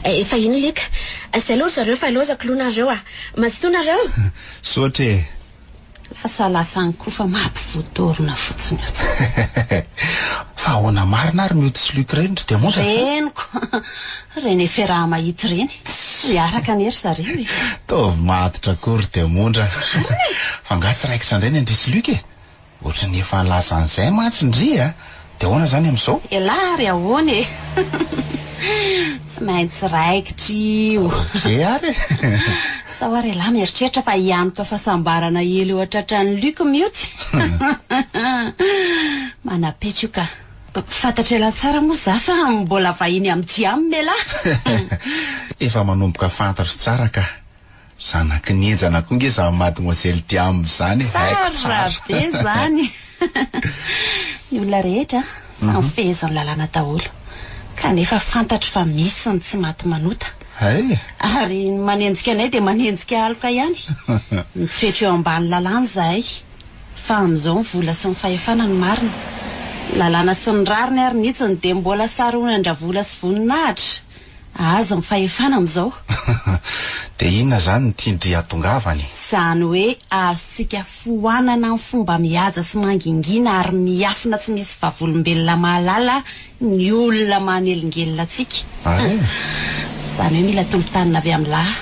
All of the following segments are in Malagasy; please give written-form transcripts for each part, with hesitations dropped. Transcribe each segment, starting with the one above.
Efa iny Luc. Zay aloha ry zareo fa ilaozako aloha nareo a. Mazotoa nareo. Misaotra e. Lasalasa any koa fa mampivotorona fotsiny io. Fa ahoana marina ary Mioty sy Luc ireny ry Diamondra a? Reniko. Ireny efa iaraha-mahita ireny. Miaraka anie ry zareo e. Toa matotra koa ry Diamondra. Marina e. Fa angaha tsy raikitra indray ny an-dry sy Luc e? Ohatry ny efa nilaza an'izay mantsy ndry a! Dia ahoana izany amin'izao? Elah ary ahoana e! Tsy maintsy raikitra io. Ok ary e! Sao ary elah mieritreritra fa hianoka fahasambarana ela eo an-tratran'i Luc miotsy? Manam-petra io ka. Fantatr'elah tsara moa za sa mbola vahiny amin'ny Jiam elah? Efa manomboka fantatro tsara ka. Zanaky ny henjana koa nge zany mademoiselle Diam zany e, haiko tsara. Tsara be zany. Ny olona rehetra samy fehezin'ny lalàna daholo. Kanefa fantatro fa misy ny tsy maty manota. Hay. Ary ny manenjika anay dia manenjika aloka ihany. Mitoetra eo ambany lalàna izahay. Fa amin'izao ny vola sy ny fahefana no marina. Lalàna sy ny rariny ary ny hitsiny dia mbola saronan-dRavola sy voninahitra. Azy ny fahefana amin'izao. Dia inona izany no tian-dry hatongavana e? Izany hoe azontsika foanana amin'ny fomba mihaja sy mangingina ary miafina tsy misy vavolombelona mahalala ny olona manelingelina antsika. Ary e? Izany hoe mila tolo-tanana avy amin'ny lahy.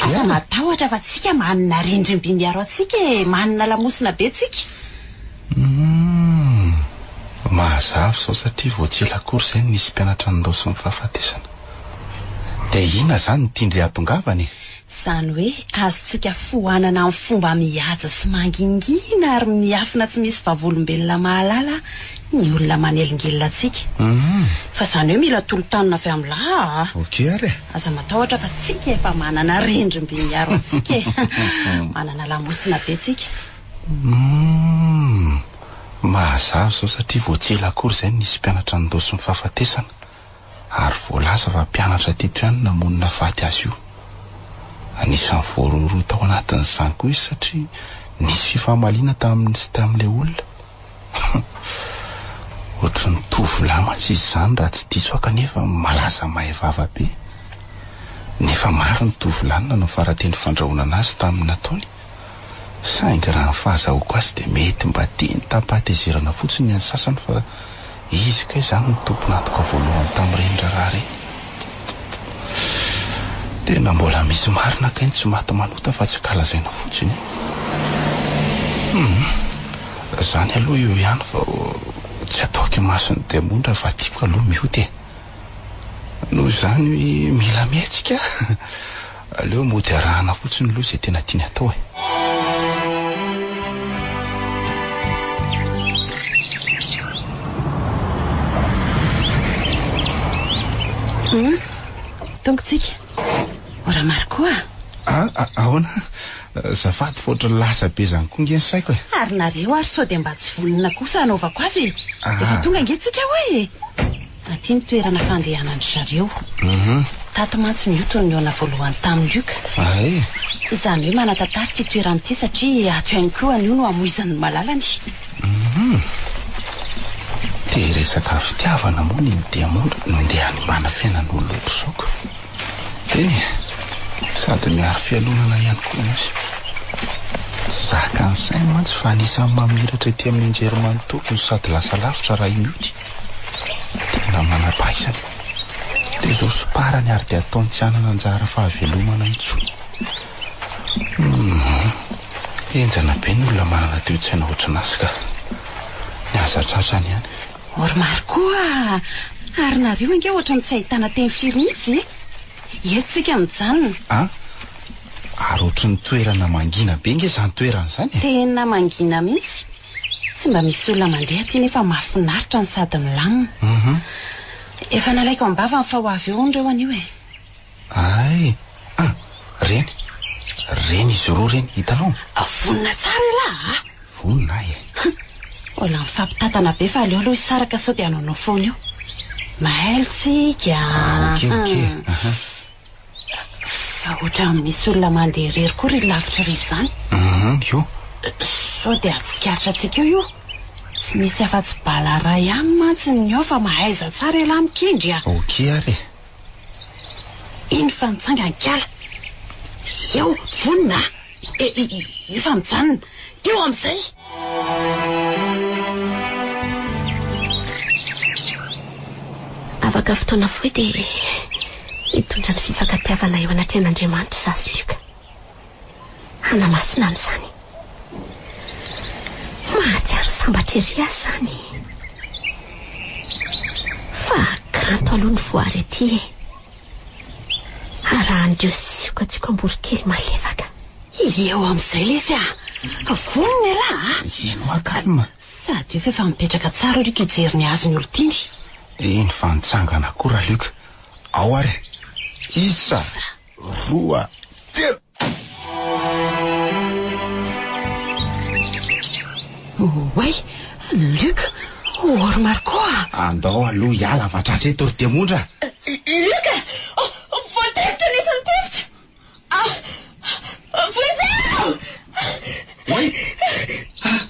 Aza matahotra fa tsika manana rindrim-by miaro antsika e! Manana lamosina be tsika. Humm. Mahazava izao satria vao tsy ela akory izay no nisy mpianatra nindaosin'ny fahafatesana. Dia inona izany no tian-dry hahatongavana e? Izany hoe azontsika foanana amin'ny fomba mihaja sy mangingina ary miafina tsy misy vavolombelona mahalala ny olona manelingelina antsika. Fa izany hoe mila tolo-tanana avy amin'ny lahy aa. Ok ary e. Aza matahotra fa tsika efa manana rindrim-by miaro antsika e. Manana lamosina be tsika. Humm. Mahazava izao satria vao tsy ela akory izay no nisy mpianatra nindaosin'ny fahafatesana ary voalaza fa mpianatra teto ihany no namono nahafaty azy io. Anisan'ny voarohirohy tao anatin'izany koa izy satria nisy fifamaliana taminy sy tamin'ilay olona. Ohatry ny tovolahy mantsy izy izany raha tsy diso aho kanefa malaza mahay vava be. Nefa maro ny tovolahy no nanao farateny fandrahonana azy tamin'ny nataony. Saingy raha ny fahazahoako azy dia mety mba teny tam-pahatezerana fotsiny ny an'ny sasany fa izy kay izany no tompon'antoka voalohany tamin'ireny raharaha ireny. Tena mbola misy marina kay ny tsy maty manota fa tsy ankalazaina fotsiny e. Hum. Izany aloha eo ihany fa tsy ataoko imason'ny demony raha vadiako aloha mioty e. Noho izany mila mihetsika Aleo mody arahana fotsiny aloha izay tena tiany atao e. Hum, tonga tsika. O Ramarco a! Ah, ahoana? Azafady fa ohatran'ny lasa be izany koa nge ny saiko e. Ary nareo ary sao dia mba tsy vonona kosa hanaovako azy e? Efa tonga ange tsika hoa e! Aty ny toerana fandehanan-dry zareo. Tato mantsy Mioty no nihaona voalohany tamin'i Luc. Ay! Izany hoe manan-tantara ity toerana ity satria ato ihany koa anio no hamoizany ny malalany. Te hiresaka fitiavana moa ny diamondra no ndeha hanimbana fiainan'olona ohatr'izao ka. Eny e! Sady miaro fialonana ihany koa izy. Tsy zakan'ny sainy mantsy fa anisan'ny mamiratra ety amin'ny anjerimanontolo no sady lasa lavitra raha i Mioty. Tena manam-pahaizana. Dia izao somparany ary dia ataony tsy hanana anjara fahavelomana intsony. Humm. Henjana be ny olona manana toe-tsaina ohatran'azy ka. Ny aza tratrany ihany. O ry Marco a! Ary nareo ange ohatran'ny tsy ahitana teny firy mihitsy e! Eto tsika mijanona. An! Ary ohatran'ny toerana mangina be nge izany toerana izany e! Tena mangina mihitsy. Tsy mba misy olona mandeha aty nefa mahafinaritra no sady milamina. Efa nalaiko am-bavany fa ho avy eo hono ireo anio e! Hay! An! Reny! Reny izy roa reny, hitanao? Vonona tsara ialahy a! Vonona aho e! Mbola mifampitantana be fa aleo aloha hisaraka sao dia hanaonao foana eo. Mailo tsika a! Ah, ok, ok. Aha. Fa ohatran'ny misy olona mandeha irery koa ry lavitra ry izany. Hum, io. Sao dia hahatsikaritra antsika eo io. Tsy misy afa-tsy bala iray ihany mantsy ny ao fa mahaiza tsara ialahy mikendry a! Ok ary e. Iny fa nitsangan-kala. Eo, vonona a! Efa mijanona. Eo amin'izay! Afaka fotoana fohy dia hitondra ny fifankatiavana eo anatrehan'Andriamanitra izaho sy Luc. Hanamasina an'izany. Mahatsiaro sambatra ery aho izany. Fa kanto aloha ny voary aty e. Arahan'ireo siokatsiokam-boronkely malefaka. Eo amin'izay lesy a! Vonona ialahy a! Eny hoa calme. Sady io f'efa mipetraka tsara Luc hijery ny hazon'ny olon-tiany. Eny fa nitsangana koa Raluc. Ao ary. Isa, roa, telo. Oay! Luc! Ory Marco a! Andao aloha hiala fa tratra eto ry diamondra. Luc! Voatifitra nisy nitifitra! Ah! Vonjeo! Oay! Ah!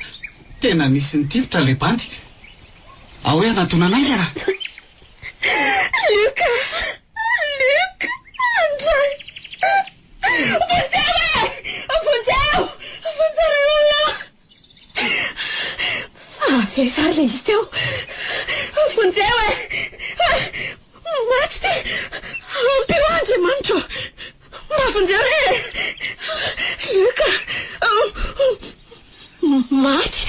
Tena nisy nitifitra ilay bandy. Ao hoe hanatona anay ra. Luc! Luc! Andray! Vonjeo e! Vonjeo! Vonjeo ry olona! Fa avy aiza ary ilay izy teo? Vonjeo e! Maty ity! Ampio ahy Andriamanitra ô! Mba vonjeo re e! Luc! Maty!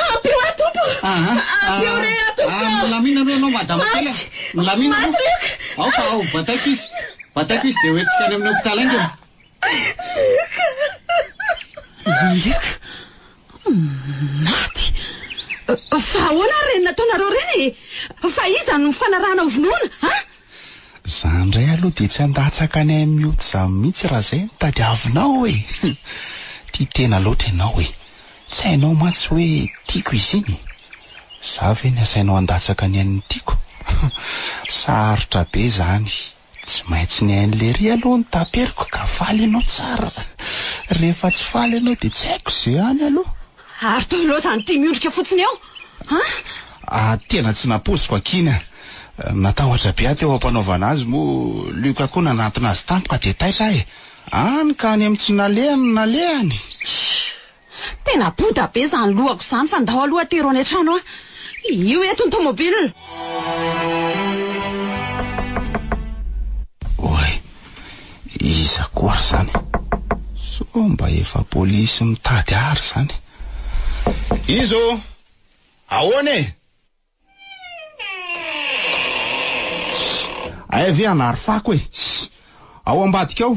Ampio ahy Tompo! Ampio re aho Tompoko! Ah, milamina aloha ianao madama kely a! Milamina aloha! Maty Luc! Ao fa ao, bataiko izy! Bataiko izy dia hoentintsika any amin'ny hopitaly haingana! Luc! Maty! Fa ahoana ary ireny nataonareo ireny e? Fa iza no nifanarahana ho vonoina, an? Za ndray aloha dia tsy handatsaka any amin'ny mioty zany mihitsy raha zay no tadiavinao e! Tia tena loatra ianao e! Tsy hainao mantsy hoe tiako izy iny? Za ve ny asainao handatsaka ny ain'ny tiako? Sarotra be zany. Tsy maintsy ny ain'i Lery aloha no taperiko ka faly ianao tsara. Rehefa tsy faly ianao dia tsy haiko ze any aloha. Ary toa ilaozan'ity miondrika fotsiny eo an! Ah, tena tsy nampoiziko aky iny an! Natahotra be aho teo am-panaovana azy moa Luc koa nanantona azy tampoka dia taitra aho e! Any ka any amin'ny tsy nalehany no nalehany! Shh! Tena boda be izany lohako izany fa ndao aloha atero any an-trano an! Io eto ny tomobile! Oay! Iza koa ary izany? Sao mba efa polisy mitady ahy ary izany? Iza ô? Ahoana e? Ay ve hanary fako e! Ao ambadika ao!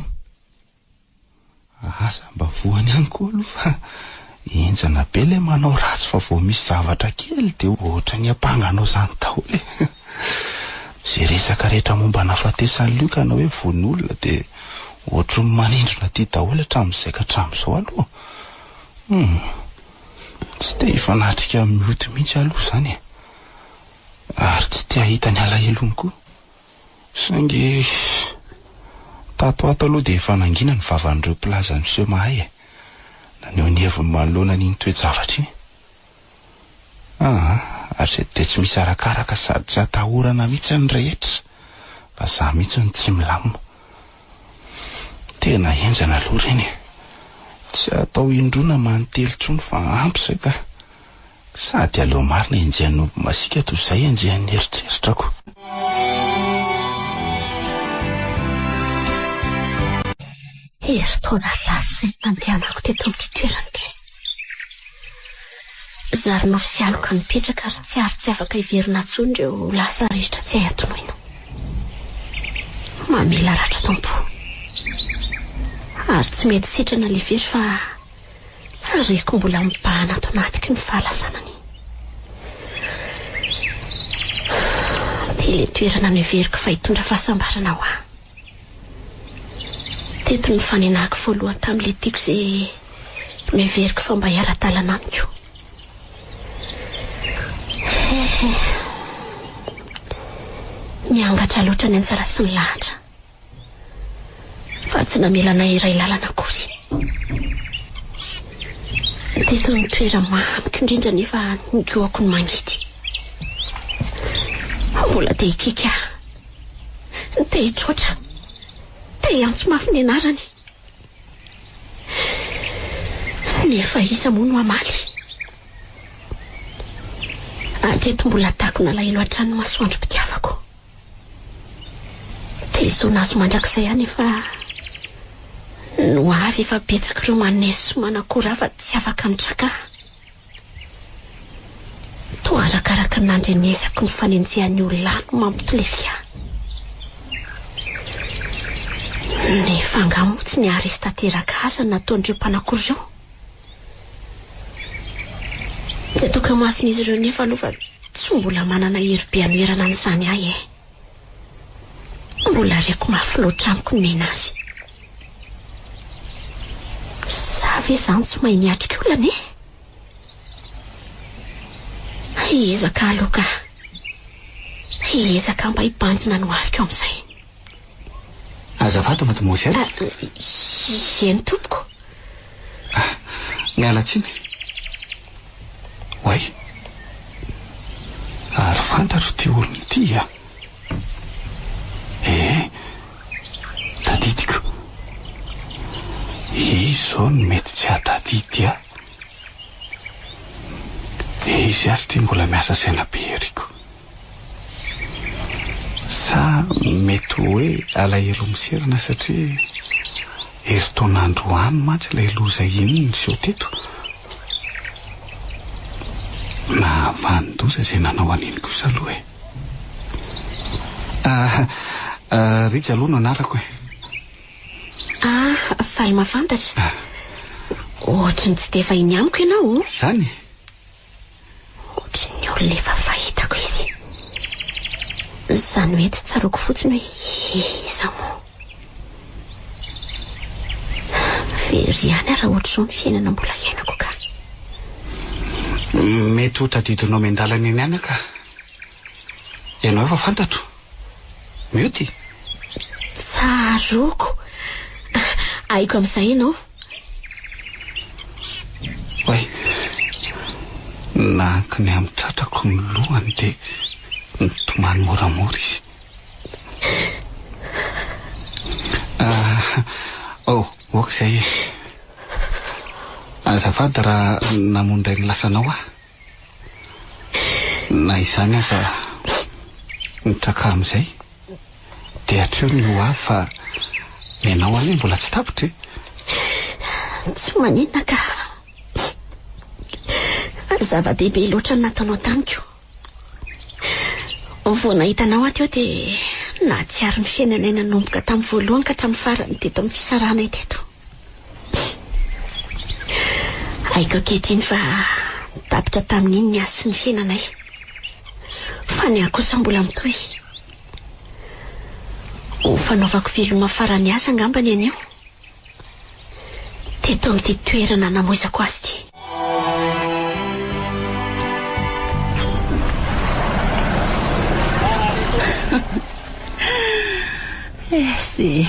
Aza mba voany ihany koa aloha fa henjana be ilay manao ratsy fa vao misy zavatra kely dia ohatran'ny ampanga anao izany daholo e! Izay resaka rehetra momba ny hahafatesan'i Luc na hoe vono olona dia ohatran'ny manindrona aty daholo hatramin'izay ka hatramin'izao aloha. Hum. Tsy te hifanatrika amin'i Mioty mihitsy aloha izany e! Ary tsy te hahita ny alahelony koa. Saingy tato ho ato aloha dia efa nangina ny vavan'ireo mpilaza miseho mahay e! Naneho ny heviny manoloana an'iny toe-javatra iny. Aa, hatreto dia tsy misy arakaraka sady tsy atahorana mihitsy ny rehetra fa za mihitsy no tsy milamina. Tena henjana aloha ireny e! Tsy atao indroa na manintelo intsony fa ampy izay ka! Sady aleo marina enjehan'ny omby masiaka toy izay enjehan'ny eritreritrako. Herintaona lasa izay no nandehanako teto amin'ity toerana ity. Zary nofy sy aloka mipetraka ary tsiaro tsy afaka hiverina intsony ireo lasa rehetra tsy hay adinoina. Mamela ratra ato am-po. Ary tsy mety sitrana ilay very fa reko mbola mibahana ato anatiko ny fahalasanany. Ity ilay toerana noheveriko fa hitondra fahasambarana ho ahy. Teto no nifanenahako voalohany tamin'ilay tiako izay noheveriko fa mba hiara-dalana amiko. Hehe. Niangatra loatra ny anjara sy ny lahatra. Fa tsy namela anay hiray lalana akory. Teto ny toera-mamiko indrindra nefa nigohako ny mangidy. Mbola te hikiky aho. Te hitroatra. Te hiantso mafy ny anarany. Nefa iza moa no hamaly? Hatreto mbola takona alahelo hatrany ny masoandrom-pitiavako. Te hisaona azy mandrakizay aho nefa ny ho avy efa betsaka ireo maneso sy manakora ahy fa tsy afaka mitraka ahy. Toa arakaraka ny nandrenesako ny fanenjehan'ny olona ahy no mampitolefika ahy. Nefa angaha moa tsy niharesy tanteraka azy ny nataon'ireo mpanakory ireo? Tsy ataoko eo imason'izy ireo nefa aloha fa tsy mbola manana hery be hanoherana an'izany ahy e. Mbola reko mafy loatra amiko ny menace. Sa ve izany tsy mahay miatrika olana e? Hiezaka aloha ka. Hiezaka mba hibanjina ny hoaviko amin'izay. Azafady mademoiselle. Eny tompoko. Ah, miala tsiny. Oay. Ary fantatro ity olona ity a. Ee, tadidiko. Izy izao no mety tsy hahatadidy ahy. Izy aza ity mbola miasa saina be eriko. Sa mety ho hoe alahelo miserana satria herintaona androany mantsy ilay loza iny niseho teto? Nahavanon-doza izay nanao an'iny kosa aloha e! Ah, Rija aloha no anarako e! Ah, faly mahafantatra. Ohatry ny tsy dia vahiny amiko ianao o? Izany? Ohatry ny olona efa fahitako izy. Izany hoe tsy tsaroako fotsiny hoe iza moa. Very ihany aho raha ohatr'izao ny fiainana mbola iainako ka. Mety ho tadidinao miandalana eny ihany aho ka. Ianao efa fantatro. Mioty? Tsaroako. Haiko amin'izay ianao. Oay. Nankiny amin'ny tratrako ny lohany dia nitomany moramora izy. Ah, oh, ok izay e. Azafady raha namono indray ny lasanao aho. Na izany aza, mitraka amin'izay. Dia hatreo ny ho avy fa ny anao anie mbola tsy tapitra e! Tsy maninona ka. Zava-dehibe loatra ny nataonao tamiko. Vao nahita anao aho teo dia nahatsiaro ny fiainanay nanomboka tamin'ny voalohany ka hatramin'ny farany teto amin'ny fisarahanay teto. Haiko ankehitriny fa tapitra tamin'iny ny ahy sy ny fiainanay. Fa ny ahy kosa mbola mitohy. Ho fanaovako veloma farany azy angamba ny anio. Teto amin'ity toerana namoizako azy ity. Esy e!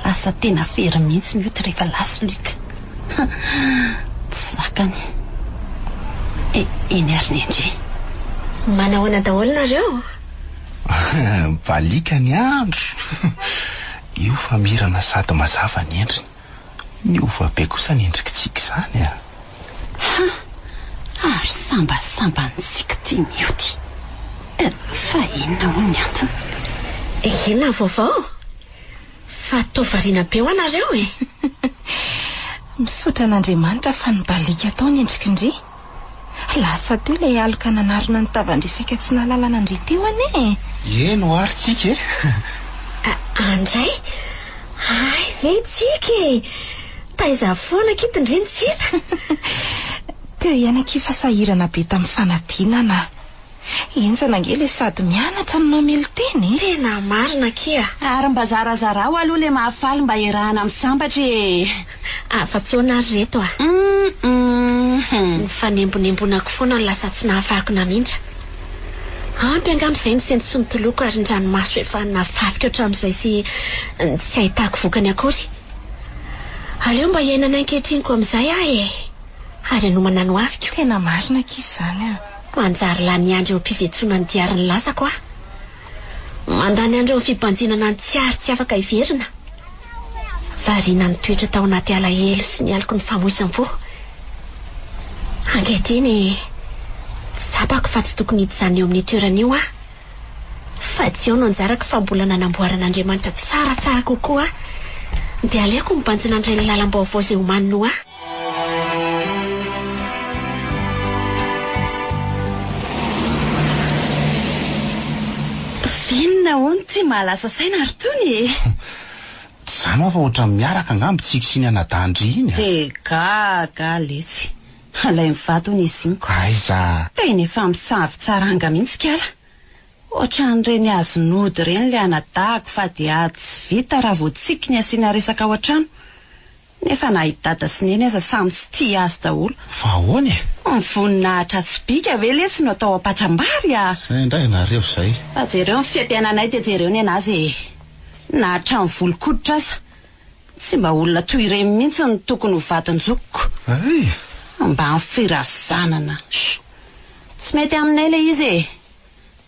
Lasa tena very mihitsy mioty rehefa lasa Luc. Tsy zakany. E, eny ary ny an-dry. Manahoana daholo nareo? Baliaka ny andro. Io fa mirana sady mazava ny endriny. Niova be kosa ny endrik'i Tsiky izany a! Ha! Ary sambasamba an'i Tsiky ity mioty. Fa inona hono ny antony? Inona ny vaovao? Fa toa variana be hoa nareo e! Misaotra an'Andriamanitra fa nibaliaka tao ny endriky ndry. Lasa teo ilay aloka nanarona ny tavan-dry saika tsy nahalalana an-dry teo anie e! Eny hoa ry Tsiky e! Andray! Hay ve Tsiky e! Taiza foana akia ty ndry no tsy hita? Teo ihany akia fa sahirana be tamin'ny fanadinana. Henjana ange ilay sady mianatra no mamelon-tena e! Tena marina akia! Ary mba zarazarao aloha ilay mahafaly mba iarahana misambatra e! Afa-tsy ahoana ary reto a! Ny fanembonembonako foana no lasa tsy nahafahako namindra. Ampy angamba izay ny sento sy ny toloko ary ny ranomaso efa nafafiko hatramin'izay sy ny tsy ahitako vokany akory. Aleo mba hiaina ny ankehitriniko amin'izay aho e! Ary hanomana ny hoaviko. Tena marina akia izany a! Manjary lany andro eo am-pivetsoana ny diarin'ny lasako aho. Mandany andro eo amin'ny fibanjinana ny tsiaro tsy afaka hiverina. Variana nitoetra tao anaty alahelo sy ny aloky ny famoizam-po. Ankehitriny, tsapako fa tsy tokony hijanona eo amin'io toerana io aho. Fa tsy eo no anjarako fa mbola nanamboaran'Andriamanitra tsaratsara kokoa ahy. Dia aleoko mibanjina indray ny lalam-baovao izay omaniny ho ahy. Inona hono ity mahalasa saina ry Tony e? Tsy izany hoa fa ohatran'ny miaraka angamba Tsiky sy iny anadahin-dry iny a! Dia gaga lesy. Alain'ny vato hono izy iny ko. Aiza? Tena efa misavitsaranga mihitsy kala. Ohatran'ireny azon'ody ireny ilay anadahiko fa dia ady tsy vita raha vao Tsiky ny asiana resaka ao an-trano. Nefa na i dada sy neny aza samy tsy tia azy daholo. Fa ahoana e? Ny voninahitra tsy bika ve lesy no atao am-patrambary a! Zay indray ianareo zay. Fa jereo ny fiaimpiainanay dia jereo ny anazy e! Na hatramin'ny volon-koditra aza. Tsy mba olona toy ireny mihitsy no tokony ho vadin-jokiko. Hay! Mba ny firazanana. Tsy mety aminay ilay izy e!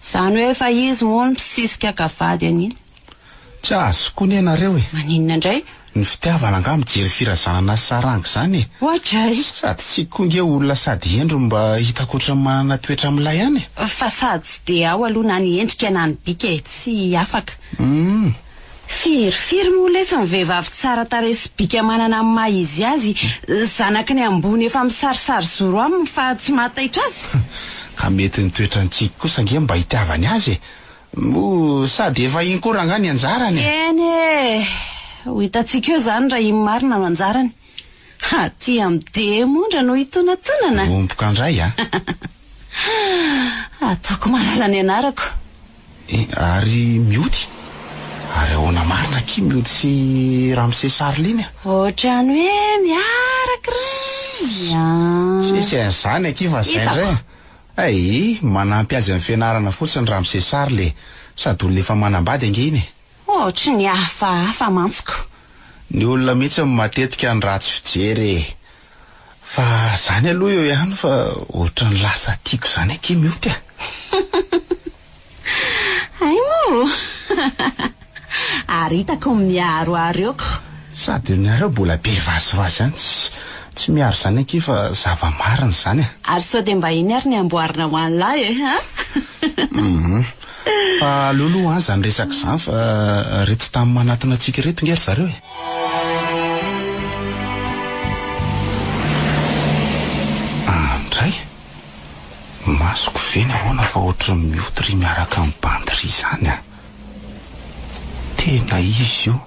Izany hoe efa izy moa no misisika ka vady an'iny. Tsy azoko koa ianareo e! Maninona indray? Ny fitiavana angaha mijery firazanana sy saranga izany e! Oadray! Sady tsy koa nge olona sady hendry no mba hitako ohatran'ny manana toetra milay ihany e! Fa sady tsy dia ao aloha na ny endrika na ny bika e! Tsy afaka. Humm. Firy firy moa letsy ny vehivavy tsara tarehy sy bika manana ny maha izy azy, zanaky ny ambony efa misarisary zoro aminy fa tsy mahataitra azy? Ka mety ny toetran'i Tsiky kosa ange mba hitiavany azy e! Moa sady efa iny koa rangahy ny anjarany e! Eny e! Ho hitantsika eo izany raha iny marina no anjarany. Aty amin'ny diamondra no hitonatonana. Romboka indray a! Ataoko malala ny anarako. Eh, ary mioty? Ary ahoana marina akia mioty sy ramose Charline a? Ohatrany hoe miaraka ireny an! Tsisy an'izany akia fa izay indray a! Hay, manampy azy amin'ny fianarana fotsiny ramose Charles e! Sady olona efa manambady ange iny e! Ohatry ny hafahafa mantsy ko! Ny olona mihitsy no matetika ny ratsy fijery e! Fa zany aloha eo ihany fa ohatran'ny lasa tiako zany akia mioty a! Hay moa! Ary hitako ny miharoharo eo ko! Sady nareo mbola be vazivazy ihany tsy tsy miaro zany akia fa zava-marina izany a! Ary sao dia mba iny ary ny amboarina ho an'lah e! An! Hum. Fa aleo aloha any izany resaka izany fa reto tany manatona antsika ireto nge ry zareo e! Andray! Masoko ve ny ahoana fa ohatran'ny mioty ry miaraka amin'ny bandy ry izany a! Tena izy io!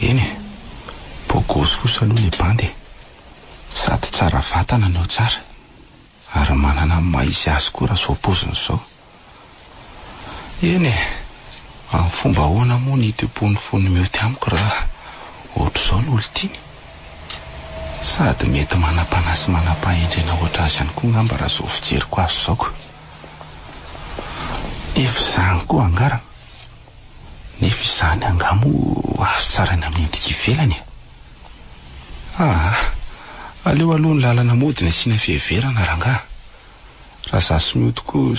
Eny e! Bogosy kosa aloha ilay bandy e! Sady tsara vatana no tsara. Ary manana ny maha izy azy koa raha izao paoziny izao. Eny e! Amin'ny fomba ahoana moa ny hitompoan'ny fony mioty amiko raha ohatr'izao ny olon-tiany? Sady mety manam-panahy sy manam-pahendrena ohatr'azy ihany koa angamba raha izao fijeriko azy izao ko. Nefa izany koa angaha ra. Nefa izany angaha moa azo tsaraina amin'ny endrika ivelany e? Aa! Aleo aloha ny lalana mody no asiana fiheverana rangaha. Raha za sy Mioty koa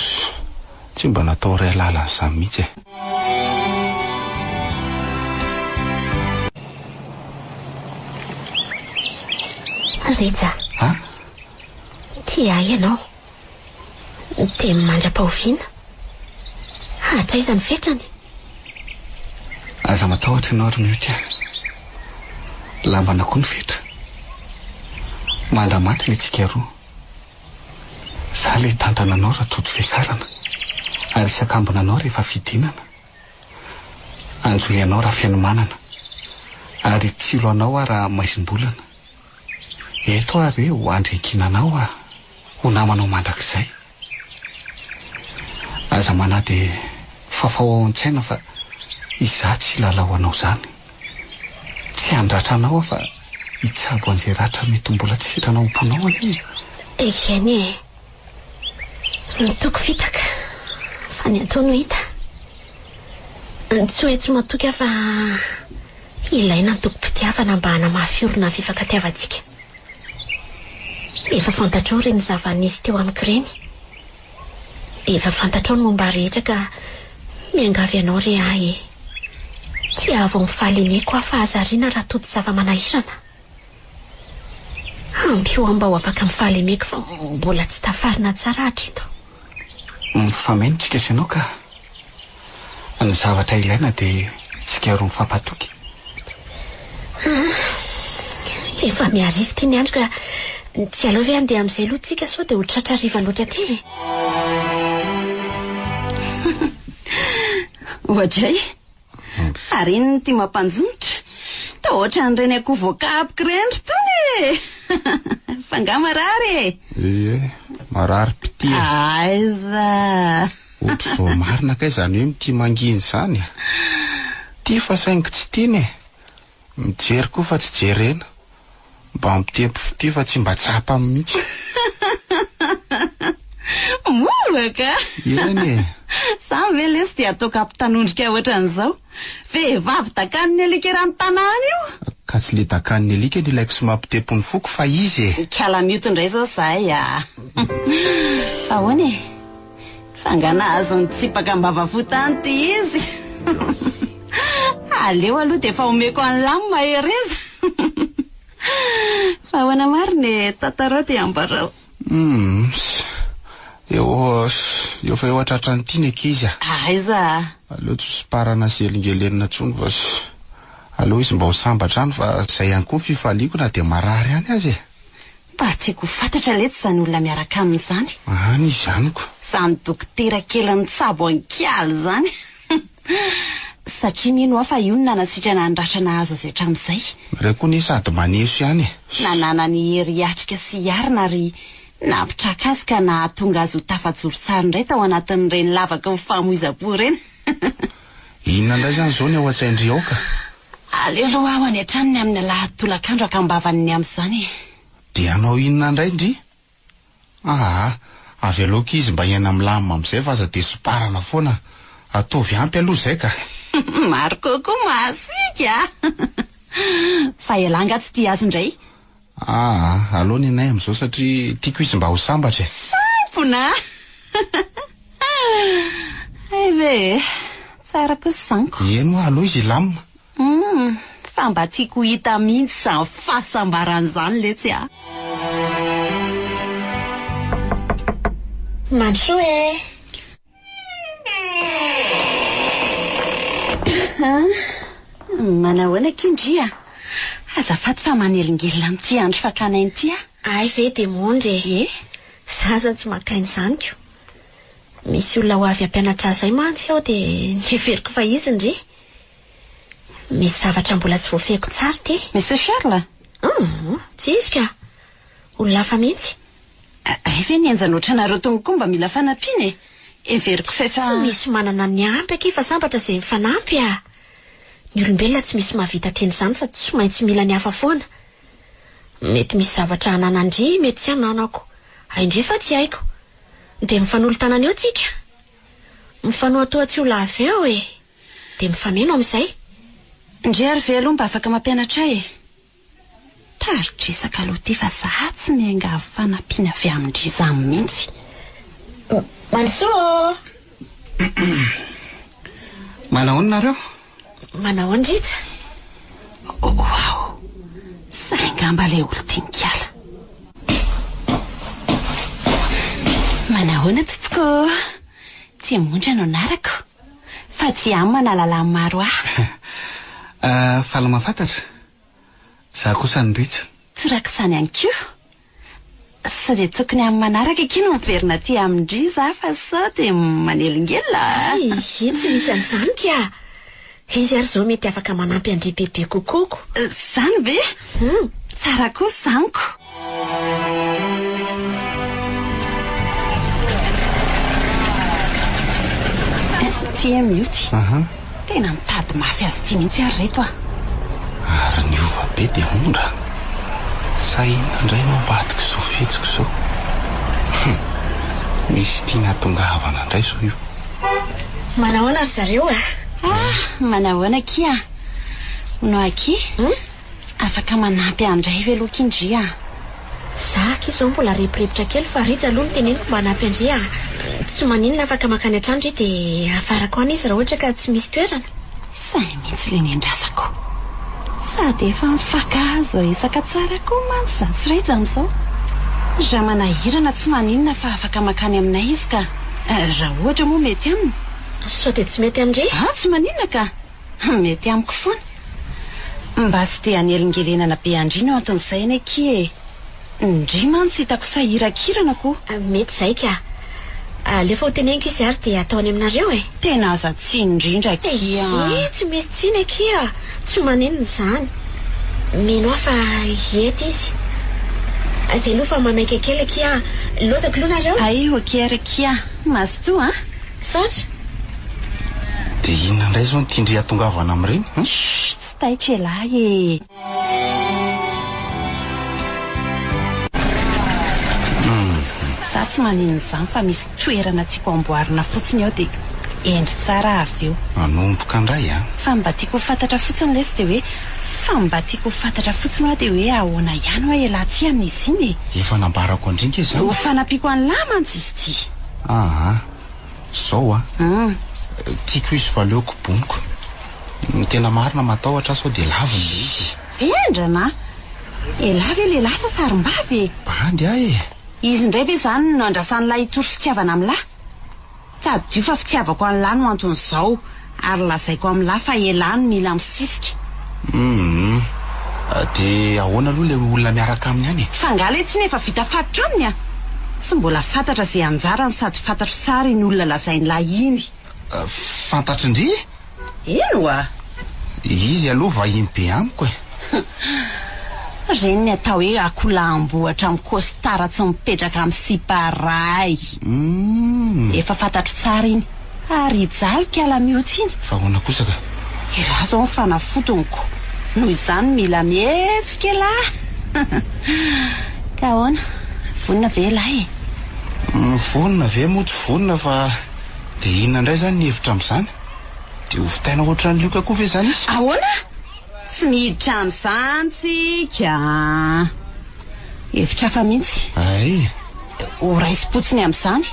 tsy mba natao iray lalana izany mihitsy e. Rija. A? Tia ahy ianao. Dia mandra-pahoviana? Hatraiza ny fetrany? Aza matahotra ianao ry Mioty a! Lambana koa ny fetra. Mandra-maty ilay tsika roa. Za ilay hitantana anao raha tojo fiakarana, ary hisakambina anao rehefa fidinana. Hanjohy anao raha fenomanana, ary hitsilo anao aho raha maizim-bolana. Eto aho re ho andry iankinanao aho, ho namanao mandrakizay. Aza manahy dia fafao ao an-tsaina fa izaho tsy hilalao anao izany. Tsy handratra anao aho fa hitsabo an'izay ratra mety ho mbola tsy sitrana ao am-ponao anie e. Eny e. Ny toky fitaka fa ny atao no hita. Tsy hoe tsy matoky aho fa ilaina ny tokim-pitiavana mba hanamafy orina ny fifankatiavantsika. Efa fantatrao ireny zava-nisy teo amiko ireny. Efa fantatrao ny momba ahy rehetra ka miangavy anao re ahy e. Tiavo amin'ny fahalemeko aho fa aza ariana raha tojo zava-manahirana. Ampio aho mba ho afaka amin'ny fahalemeko fa mbola tsy tafarina tsara hatreto. Mifameno tsika sy ianao ka. Ny zavatra ilaina dia tsika roa mifampatoky. Ah, efa mihariva ity ny andro ka tsy aleo ve handeha amin'izay aloha tsika sao dia ho tratra hariva loatra aty e? Oadray! Ary inona ity mampanjonitra? Toa ohatran'ireny akoho voakapoka ireny ry Tony e! Fa angaha marary e? Ie, marary mpitia. Aiza! Ohatr'izao marina kay izany hoe mitia mangina izany e! Tia fa saingy tsy tiana e! Mijery koa fa tsy jerena. Mba mitempo fitia fa tsy mba tsapa mihitsy. Mora ka! Eny e! Zany ve lesy dia atao kapitanondrika ohatran'izao? Vehivavy dakan'ny alika eran'ny tanàna io! Ka tsy le dakan'ny alika no ilaiko sy mampitempo ny foko fa izy e! Mikala mioty indray izao zahay a! Fa ahoana e? Fa angaha nahazo nitsipaka am-bavafo tany ity izy? Aleo aloha dia efa omeko an'i Lam mahereza. Fa ahoana marina e? Tantarao dia ambarao. Humm. Eo eo fa eo an-tratran'ity ny ankizy a. Aiza? Aleo tsy hosiparana sy helingelenina intsony fa aleo izy mba ho sambatra any fa izay ihany koa ny fifaliako na dia marary ihany aza e. Mba tiako ho fantatra letsy izany olona miaraka aminy izany. Any izy any ko. Izany dokotera kely nitsabo an'i-Kialy izany. Satria mino aho fa io no nanasitrana ny ratra nahazo azy hatramin'izay. Ireo koa anie sady maneso ihany e. Nananany hery hiatrika sy hiarina ary nampitraka azy ka nahatonga azy ho tafajoro tsara indray tao anatin'ireny lavaky ny famoizam-po ireny. Inona indray izany izao ny ao an-tsain-dry ao ka? Aleo aloha aho any an-tranony amin'ny alahady tolakandro haka am-bavany ny amin'izany e. Dia hanao inona indray ndry? Aa, avelao akia izy mba hiaina milamina amin'izay fa aza dia somparana foana. Ataovy ampy aloha izay ka. Marco koa masiaka a! Fa ialahy angaha tsy tia azy indray? Aa, aleo ny anay amin'izao satria tiako izy mba ho sambatra e. Sampona a! Hay ve e! Tsara kosa izany ko. Eny hoa, aleo izy hilamina. Humm, fa mba tiako ho hita mihitsy izany fahasambarana izany letsy a! Mandrosoa e! Manahoana akia ndry a! Azafady fa manelingelina amin'ity andro fakana aina ity aho. Hay ve dia mondry e! E? Za aza tsy maka aina izany ko! Misy olona ho avy hampianatra ahy izay mantsy ao dia neveriko fa izy ndry. Misy zavatra mbola tsy voafehiko tsara ity. Monsieur Charles? Hum, tsy izy ka! Olona hafa mihitsy. Hay ve ny henjana ohatranareo tony koa mba mila fanampiana e! Heveriko f'efa. Tsy misy manana ny ampy akia fa sambatra izay mifanampy a! Ny olombelona tsy misy mahavita tena izany fa tsy maintsy mila ny hafa foana. Mety misy zavatra ananan-dry mety tsy ananako. Hain-dry fa tsy haiko. Dia mifanolo-tanana eo tsika. Mifanohatoha tsy ho lava eo e! Dia mifameno amin'izay. Ndry ary ve aloha mba afaka mampianatra ahy e? Tari-dresaka aloha ity fa za tsy miangavy fanampiana avy amin-dry izany mihitsy. Mandrosoa ô! Manahoana nareo? Manahoana Rija? Waouh! Zay angamba ilay olon-tian'i Kiala. Manahoana tompoko ô? Tsiamondra no anarako. Fa tsy ahy manalala ny maro ahy. Faly mahafantatra. Za kosa ny Rija. Torak'izany ihany koa. Sao dia tokony amin'ny manaraka akia no miverina aty amin-dry za fa sao dia manelingelina a! Hay, tsy misy an'izany ka! Izy ary izao mety afaka manampy an-dry bebe kokoa ko. Izany ve? Hum. Tsara kosa izany ko. Tsia mioty. Tena mitady mafy azy ity mihitsy ary reto a. Ary niova be dia ondra. Sa inona indray no ambadika izao fihetsiko izao? Hum. Misy tiana hatongavana indray izao io. Manahoana ry zareo a? Ah, manahoana akia? Hono akia? Hum? Afaka manampy ahy indray ve aloha akia ndry a? Za akia izao mbola reporepotra kely fa Rija aloha no teneniko mba hanampy an-dry a! Tsy maninona afaka mankany an-trano ry dia afarako any izy raha ohatra ka tsy misy toerana. Izay mihitsy ilay nendrasako. Sady efa mifankahazo resaka tsara koa mantsy izaho sy Rija amin'izao. Raha manahirana tsy maninona fa afaka mankany aminay izy ka. Raha ohatra moa mety aminy. Sao dia tsy mety amin-dry? Ah, tsy maninona ka. Mety amiko foana. Mba tsy te hanelingelenana be an-dry no anton'izay anie akia e. Ndry mantsy hitako sahirankirana ko. Mety izay ka. Alefa ho teneniko izy ary dia atao any aminareo e. Tena aza tsiny indrindra akia a. Ee, tsy misy tsiny akia. Tsy maninona izany. Mino aho fa hety izy. Izay aloha fa maimaika kely akia. Lozako aloha nareo. Hay ok ary akia. Mazotoa a. Misaotra. Dia inona indray izao no tian-dry hatongavana amin'ireny? Chut, tsy taitra ialahy e. Za tsy maninona izany fa misy toerana tiako amboarina fotsiny ao dia hendry tsara aho avy eo. Manomboka indray an! Fa mba tiako ho fantatra fotsiny lesy dia hoe fa mba tiako ho fantatra fotsiny hoa dia hoe ahoana ihany hoa elah ty amin'izy iny e! Efa nambarako an-dry nge izany. Ho fanampiako an'lah mantsy izy ity. Aa! Zao an! Tiako izy fa aleoko boniko. Ny tena marina matahotra aho sao dia laviny ilay izy e. Vendrana a! Elah ve lehilahy sa sarimbavy e? Bandy aho e! Izy indray ve izany no andrasan'lah hitory fitiavana amin'lah? Tadidio fa fitiavako an'lah no anton'izao ary lazaiko amin'lah fa elah no mila misisika. Humm. Dia ahoana aloha ilay olona miaraka aminy any e? Fa angaha letsy iny efa vita fatotra aminy a! Tsy mbola fantatra izay anjarany sady fantatro tsara iny olona lazain'lah iny. Fantatry ndry e? Eny oa! Izy aloha vahiny be amiko e! Ireny ny atao hoe akoholaham-bohitra amin'ny costard tsy mipetraka amin'ny sipa ray. Efa fantatro tsara iny. Ary hijaly kala mioty iny. Fa ahoana kosa ka? Elah zao ny fanafodiniko. Noho izany mila mihetsika elah. Ka ahoana? Vonona ve elah e? Vonona ve moa tsy vonona fa dia inona indray izany ny hevitra amin'izany? Dia ho vitaina ohatran'i Lioka koa ve izany izy? Ahoana? Tsy miditra amin'izany tsika a! Hevitra hafa mihitsy. Hay! Ho raisim-potsiny amin'izany.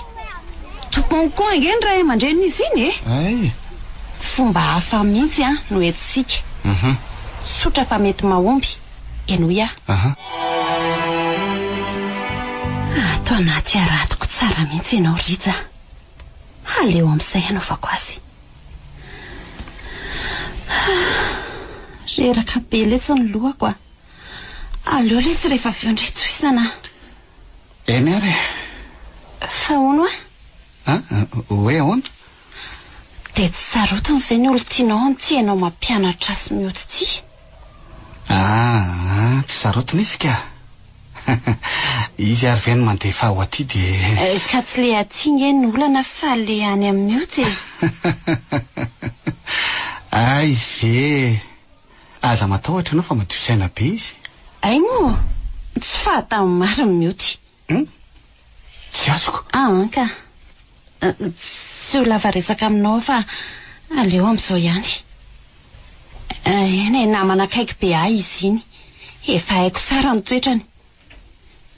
Tompony koa ange ny ray aman-drenin'izy iny e! Hay! Fomba hafa mihitsy an no entintsika. Tsotra fa mety mahomby. Henoy aho. Aha. Ato anaty haratoko tsara mihitsy ianao Rija a! Aleo amin'izay hanaovako azy. Reraka be letsy ny lohako a. Aleo letsy rehefa avy eo indray tohizana a. Eny ary e. Fa hono hoa? An? Hoe ahoana? Dia tsy sarotiny ve ny olon-tianao amin'ity ianao mampianatra azy mioty ity? Aa, tsy sarotiny izy ka. Izy ary ve no mandefa ho aty dia. Ka tsy le aty nge no olana fa le any amin'ny oty e! Hay ve! Aza matahotra ianao fa madio saina be izy. Hay moa! Tsy fahatany marina mioty. Hum? Tsy azoko. Aa ka. Tsy ho lava resaka aminao aho fa aleo amin'izao ihany. Eny e, namana akaiky be ahy izy iny. Efa haiko tsara ny toetrany.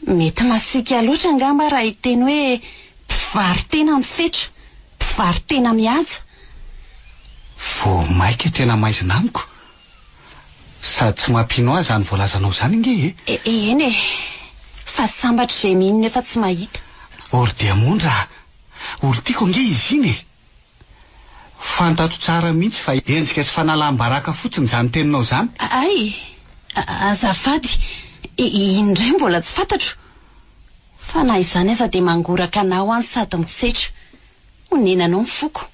Mety masiaka loatra angamba raha hiteny hoe mpivaro-tena mifetra, mpivaro-tena mihaja. Vao maika tena maizina amiko. Sady tsy mampino ahy izany voalazanao izany ange e! Eny e! Fa sambatra izay mino nefa tsy mahita. Ordiamondra a! Olon-tiako ange izy iny e! Fantatro tsara mihitsy fa endrika sy fanalam-baraka fotsiny izany teninao izany. Hay! Azafady, iny indray mbola tsy fantatro. Fa na izany aza dia mangoraka anao aho sady mitsetra. Onenanao ny foko.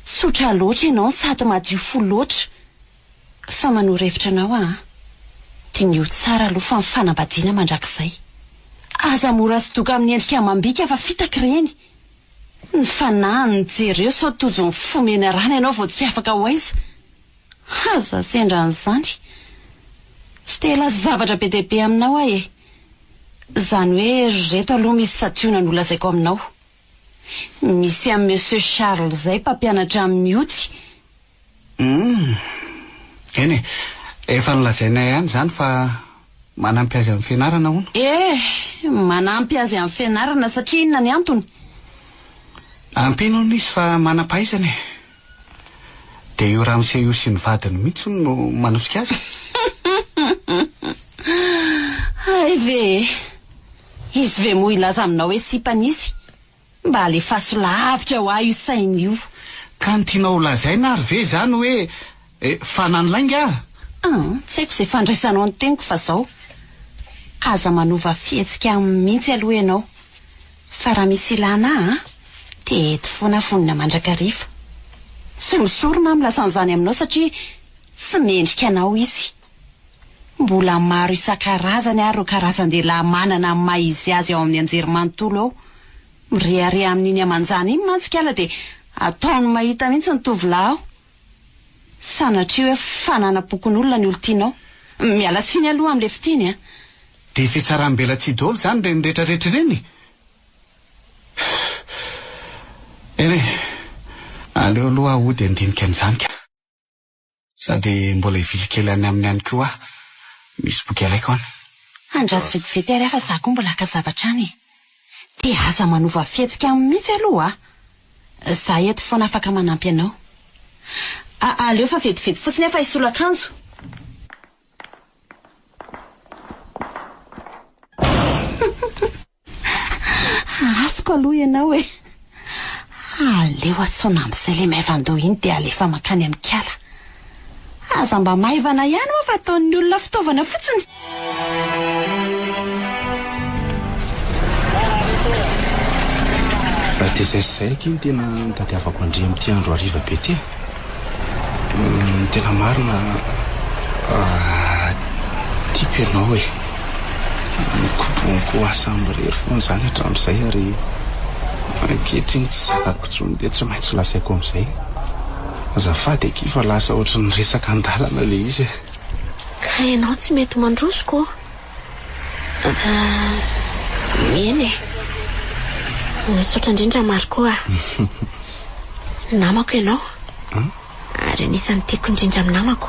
Tsotra loatra ianao sady madio fo loatra. Fa manoro hevitra anao aho an. Diniho tsara aloha fa ny fanambadiana mandrakizay. Aza mora sodoka amin'ny endrika amam-bika fa fitaka ireny. Ny fanahiny no jereo sao tojo ny fo menarana ianao vao tsy afaka ho aiza. Aza sendra an'izany. Tsy te hilaza zavatra be dia be aminao aho e. Izany hoe ry reto aloha misy santionany holazaiko aminao. Misy an'i Monsieur Charles izay mpampianatra mioty. Humm. Eny e, efa nolazainay ihany izany fa manampy azy amin'ny fianarana hono. Eh! Manampy azy amin'ny fianarana satria inona ny antony? Ampiany hono izy fa manam-pahaizana e. Dia io ramose io sy ny vadiny mihitsy no manosika azy? Hay ve e! Izy ve moa hilaza aminao hoe sipany izy? Mba alefaso lavitra ho ahy io saina io. Ka ny tianao ho lazaina ary ve izany hoe fanany lainga aho? An, tsy haiko izay fandraisanao ny teniko fa zao. Aza manova fihetsika aminy mihitsy aloha ianao. Fa raha misy ilana ahy an, dia eto foana aho vonona mandrakariva. Tsy misorona aho milaza an'izany aminao satria tsy mendrika anao izy. Mbola maro isan-karazany ary ireo karazan-dehilahy manana ny maha izy azy ao amin'ny anjerimanontolo ao. Mirehareha amin'iny aman-jana iny mantsy kala dia ataony mahita mihitsy ny tovolahy ao. Sanatria hoe fananam-pokonolona ny olon-tianao. Miala tsiny aloha amin'ilay fiteny a! Dia fitsaram-belatsihy daholo izany ireny rehetrarehetra ireny? Eny e! Aleo aloha aho hody handinika an'izany ka! Sady mbola hivily kely any aminy ihany koa aho. Misy boky alaiko any. Andraso vetivety ary aho fa za koa mbola haka zavatra any e. Dia aza manova fihetsika aminy mihitsy aloha a. Za eto foana afaka manampy anao. A aleo fa vetivety fotsiny aho fa hisolo akanjo. Azoko aloha ianao e! Aleo antsoina amin'izay ilay maivan-doha iny dia alefa mankany amin'i Kala. Aza mba maivana ihany ho'a fa ataon'ny olona fitaovana fotsiny. Dia izay sy izay akia no tena nitadiavako an-dry amin'ity andro hariva be ity e. Ny tena marina tiako ianao e. Nikobohiko ho ahy samirery foana izany hatramin'izay ary ankehitriny tsy zakako intsony dia tsy maintsy lazaiko amin'izay. Azafady akia fa lasa ohatry ny resaka an-dalana ilay izy e. Ka ianao tsy mety mandroso ko. Fa eny e. Misaotra indrindra Marco a. Namako ianao. Ary anisan'ny tiako indrindra amin'ny namako.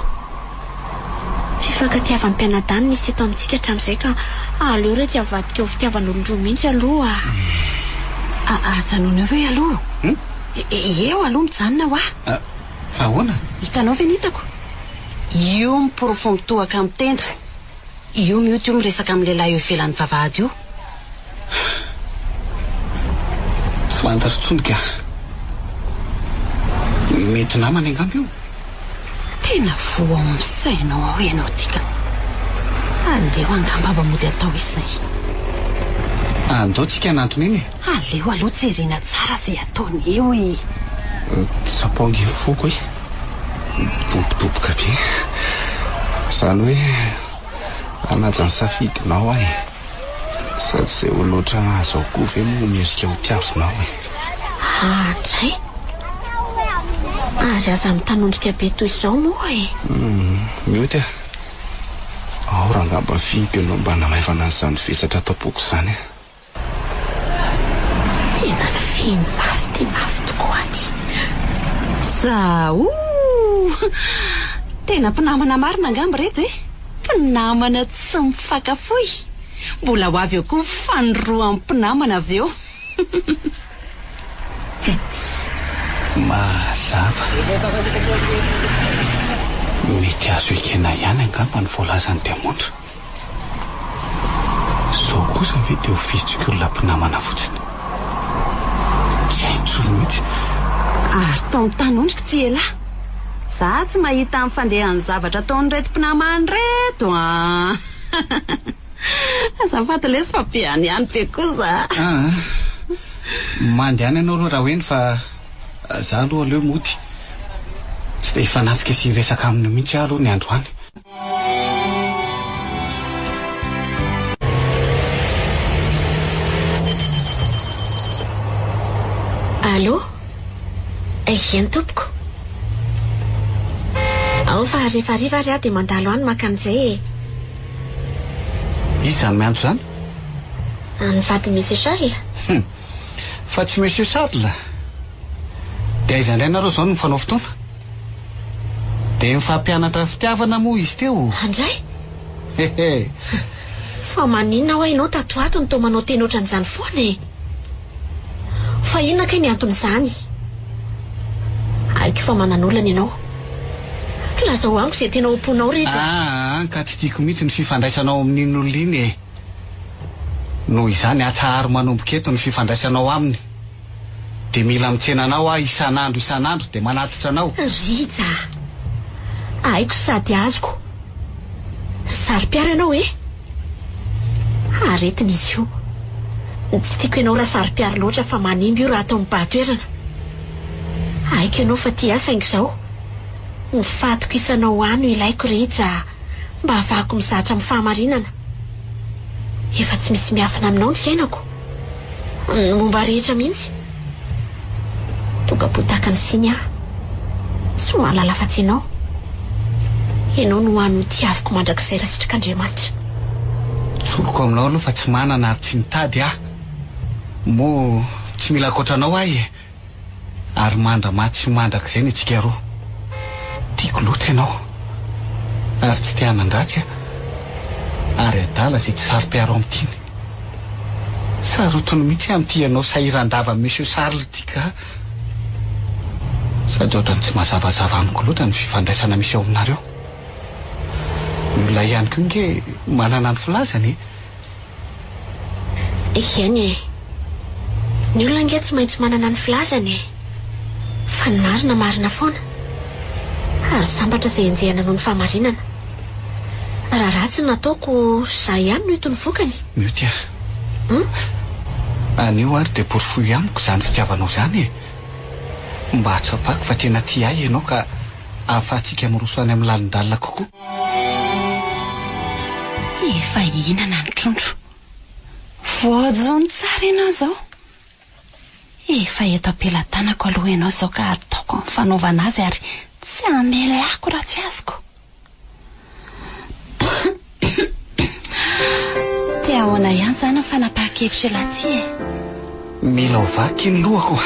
Fifankatiavan'ny mpianadahy no nisy teto amintsika hatramin'izay ka aleo re tsy avadika ho fitiavan'olon-droa mihitsy aloha a. Ajanony eo hoe aloha. Eo aloha mijanona hoa. Fa ahoana? Hitanao ve ny hitako? Io miporofo mitohaka amin'ny tenda. Io mioty io miresaka amin'ny lehilahy eo ivelan'ny vavahady io. Tsy fantatro intsony ka. Mety namany angamba io. Tena voa ao amin'ny sainao ao ianao ity ka. Aleo angamba mba mody atao izay. Andao tsika hanantona iny e. Aleo aloha jerena tsara izay ataony eo e. Tsapao ange ny foko e. Midobodoboka be. Izany hoe hanaja ny safidinao aho e. Sady izay olona ohatran'ahy izao koa ve moa mendrika ho tiavinao e. Andray! Ary aza mitanondrika be toy izao moa e. Mioty a. Ao rangaha mba fihiniko ianao mba hanamaivana an'izany vesatra ato am-poko izany a. Tena nifehy mafy dia mafy tokoa aty. Zaho! Tena mpinamana marina angamba ireto e! Mpinamana tsy mifankafoy. Mbola ho avy eo koa ny fanoroan'ny mpinamana avy eo. Mazava. Mety azo ekena ihany angamba ny voalazan'i Diamondra. Zao kosa ve dia ho fihetsika olona mpinamana fotsiny? Tsy hay intsony mihitsy. Ary tao mitanondrika tsy elah. Za tsy mahita ny fandehan'ny zavatra ataon'ireto mpinamana ireto an! Azafady lesy fa be any ihany be koa za. Aa! Mandehana ianao aloha Rahoeny fa za aloha aleo mody. Tsy te hifanatrika sy hiresaka aminy mihitsy aho aloha ny androany. Allô? Eny tompoko. Ao fa rehefa hariva ary aho dia mandalo any maka an'izay e. Iza izany miantso izany? Ny vadin'i Monsieur Charles. Hum. Fa tsy Monsieur Charles? Dia aiza indray nareo izao no mifanao fotoana? Dia mifampianatra fitiavana moa izy teo? Andray! Hehe. Fa maninona hoa ianao tato ato no toa manao teny ohatran'izany foana e? Fa inona kay ny anton'izany? Haiko fa manan'olana ianao. Lazao amiko izay tena ao am-ponao Rija. Aa ka tsy tiako mihitsy ny fifandraisanao amin'iny olona iny e. Noho izany atsaharo manomboka eto ny fifandraisanao aminy. Dia mila mitsena anao aho isan'andro isan'andro dia manatitra anao. Rija a! Haiko sady azoko. Saro-piaro ianao e! Aretina izy io. Tsy tiako ianao raha saro-piaro loatra fa manimba io raha atao mibahan-toerana. Haiko ianao fa tia ahy saingy izao. Ny fahatokisanao ahy no ilaiko Rija a! Mba hahafahako mizatra amin'ny fahamarinana. Efa tsy misy miafina aminao ny fiainako. Ny momba rehetra mihitsy. Tonga potaka ny siny aho. Tsy mahalala afa-tsy ianao. Ianao no hany ho tiaviko mandrakizay raha sitrak'Andriamanitra. Tsoriko aminao aloha fa tsy manana ary tsy mitady aho. Moa tsy mila ankoatra anao aho e. Ary mandra-maty sy ho mandrakizay ny antsika roa. Tiako loatra ianao. Ary tsy te hanan-dratsy aho. Ary adala izay tsy saro-piaro amin'ny tiany. Sarotiny mihitsy aho amin'ity ianao sahiran-dava Monsieur Charles ity ka. Sady ohatran'ny tsy mazavazava amiko loatra ny fifandraisana misy eo aminareo. Ny olona ihany koa nge manana ny filazany e. Eny e. Ny olona ange tsy maintsy manana ny filazany e. Fa ny marina marina foana. Ary sambatra izay enjehina noho ny fahamarinana. Raha ratsy ny nataoko, izaho ihany no hito ny vokany. Mioty a. Hum? Anio ary dia porofoy amiko izany fitiavanao izany e. Mba hahatsapako fa tena tia ahy ianao ka ahafahantsika miroso any amin'ny lalindalina kokoa. Efa hihinana ny trondro. Voajono tsara ianao izao. Efa eto am-pelatanako aloha ianao izao ka ataoko ny fanaovana azy ary tsy hamelako raha tsy azoko. Dia ahoana ihany izany ny fanapahan-kevitr'ialahy tsy e? Mila ho vaky ny lohako.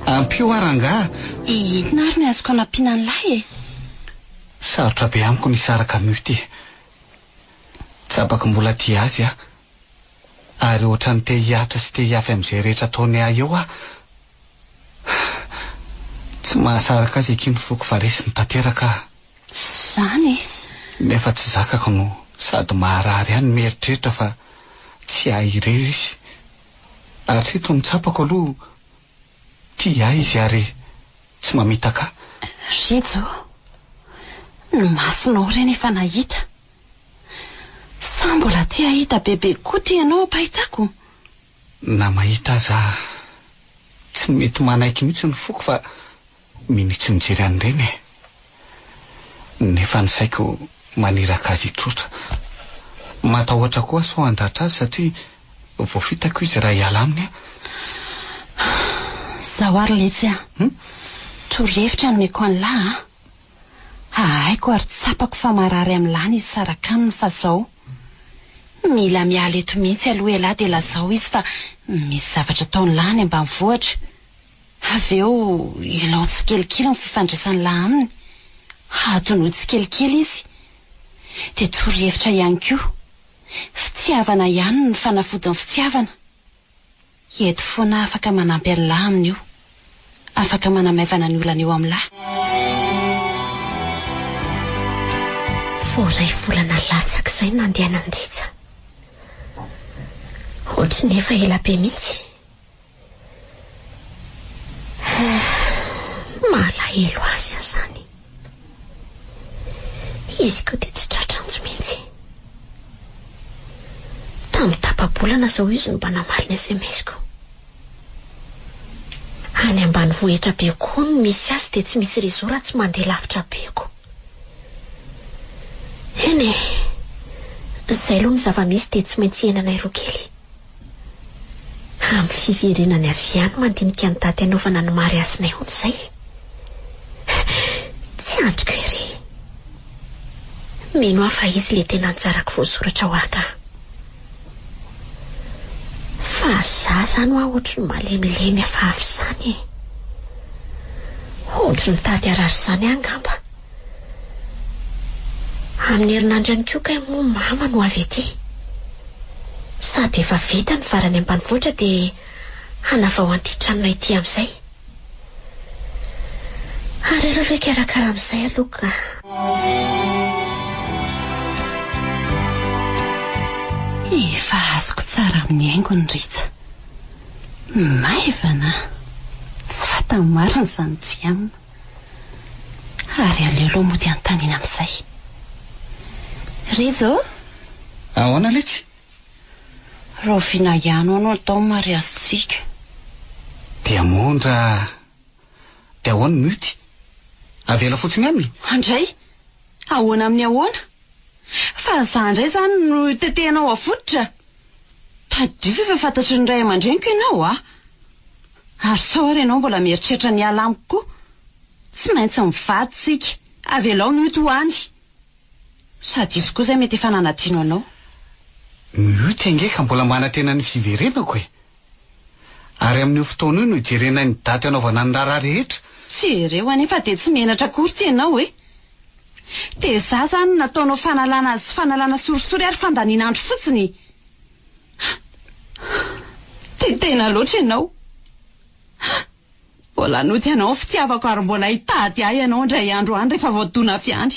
Ampio aho rangaha. Inona ary ny azoko anampiana an'lahy e? Sarotra be amiko ny hisaraka amin'io ity. Tsapako mbola tia azy aho. Ary ohatran'ny te hihatra sy te hihafy amin'izay rehetra ataony ahy eo aho. Tsy mahasaraka azy akia ny foko fa resiny tanteraka aho. Izany e! Nefa tsy zakako no sady maharary ahy ny mieritreritra fa tsy ahy irery izy. Hatreto ny tsapako aloha tia ahy izy ary tsy mamitaka ahy. Rijo, ny masonao ireny efa nahita. Sa mbola te hahita bebe koa ty ianao ampahitako? Na mahita aza aho, tsy mety manaiky mihitsy ny foko fa minia tsy mijery an'ireny e. Nefa ny saiko maniraka azy hitroatra. Matahotra koa aho sao handratra azy satria voafitako izy raha hiala aminy aho. Zao ary letsy a! Torohevitra no omeko an'lah a! Haiko ary tsapako fa marary amin'lah ny hisaraka aminy fa zao. Mila miala eto mihitsy aloha elah dia lazao izy fa misy zavatra ataon'lah any ambanivohitra. Avy eo ilao tsikelikely ny fifandraisan'lah aminy. Hadinoy tsikelikely izy. Dia torohevitra ihany koa. Fitiavana ihany no fanafodin'ny fitiavana. Eto foana afaka manampy an'lah amin'io. Afaka manamaivana ny olana eo amin'lah. Vao iray volana latsaka izay no nandehanan'i Rija. Ohatry ny efa ela be mihitsy. Malahelo azy aho izany. Izy koa dia tsy tratranjo mihitsy. Tamin'ny tapa-bolana izao izy no mba namaly ny SMS-ko. Any ambanivohitra be koa no misy azy dia tsy misy réseau raha tsy mandeha lavitra be koa. Eny e, izay aloha ny zava-misy dia tsy maintsy iainanay roa kely. Amin'ny fiverenany avy any mandinika ny daty hanaovana ny mariazinay hono izay. Tsy andriko ery. Mino aho fa izy ilay tena anjarako voasoratra ho ahy ka. Fa za zany hoa ohatry ny malemilemy hafahafa izany e. Ohatry ny mitady harary izany aho angamba. Amin'ny herinandro ihany koa kay moa mama no avy aty. Sady efa vita ny vary any ambanivohitra dia hanavao an'ity tranonay ity amin'izay. Ary aleo aloha hikarakara amin'izay aloha ka. Efa azoko tsara amin'ny haingony Ritsa. Maivana. Tsy fantany marina izany Jiam. Ary aleo aloha mody anontaniana amin'izay. Rijo? Ahoana letsy? Rahoviana ihany hono atao ny mariazintsika? Diamondra a! Dia ahoana ny mioty? Avela fotsiny any? Andray! Ahoana amin'ny ahoana? Fa za indray izany no tetehanao avototra? Tadidio fa efa fantatry ny ray aman-dreniko ianao a! Ary sao ary ianao mbola mieritreritra ny hiala amiko koa? Tsy maintsy mivady isika. Avelao mioty ho any. Sady izy koa izay mety efa nanadino anao. Mioty ange ka mbola manantena ny fiverenako e! Ary amin'io fotoana io no hijerenay ny daty hanaovana ny raharaha rehetra. Jereo anefa dia tsy menatra akory tsy ianao e! Dia za zany no nataonao fanalana azy sy fanalana sorisory ary fandaniana andro fotsiny? Tia tena loatra ianao. Mbola nody anao ny fitiavako ary mbola hitady ahy ianao indray andro any rehefa voadona avy any.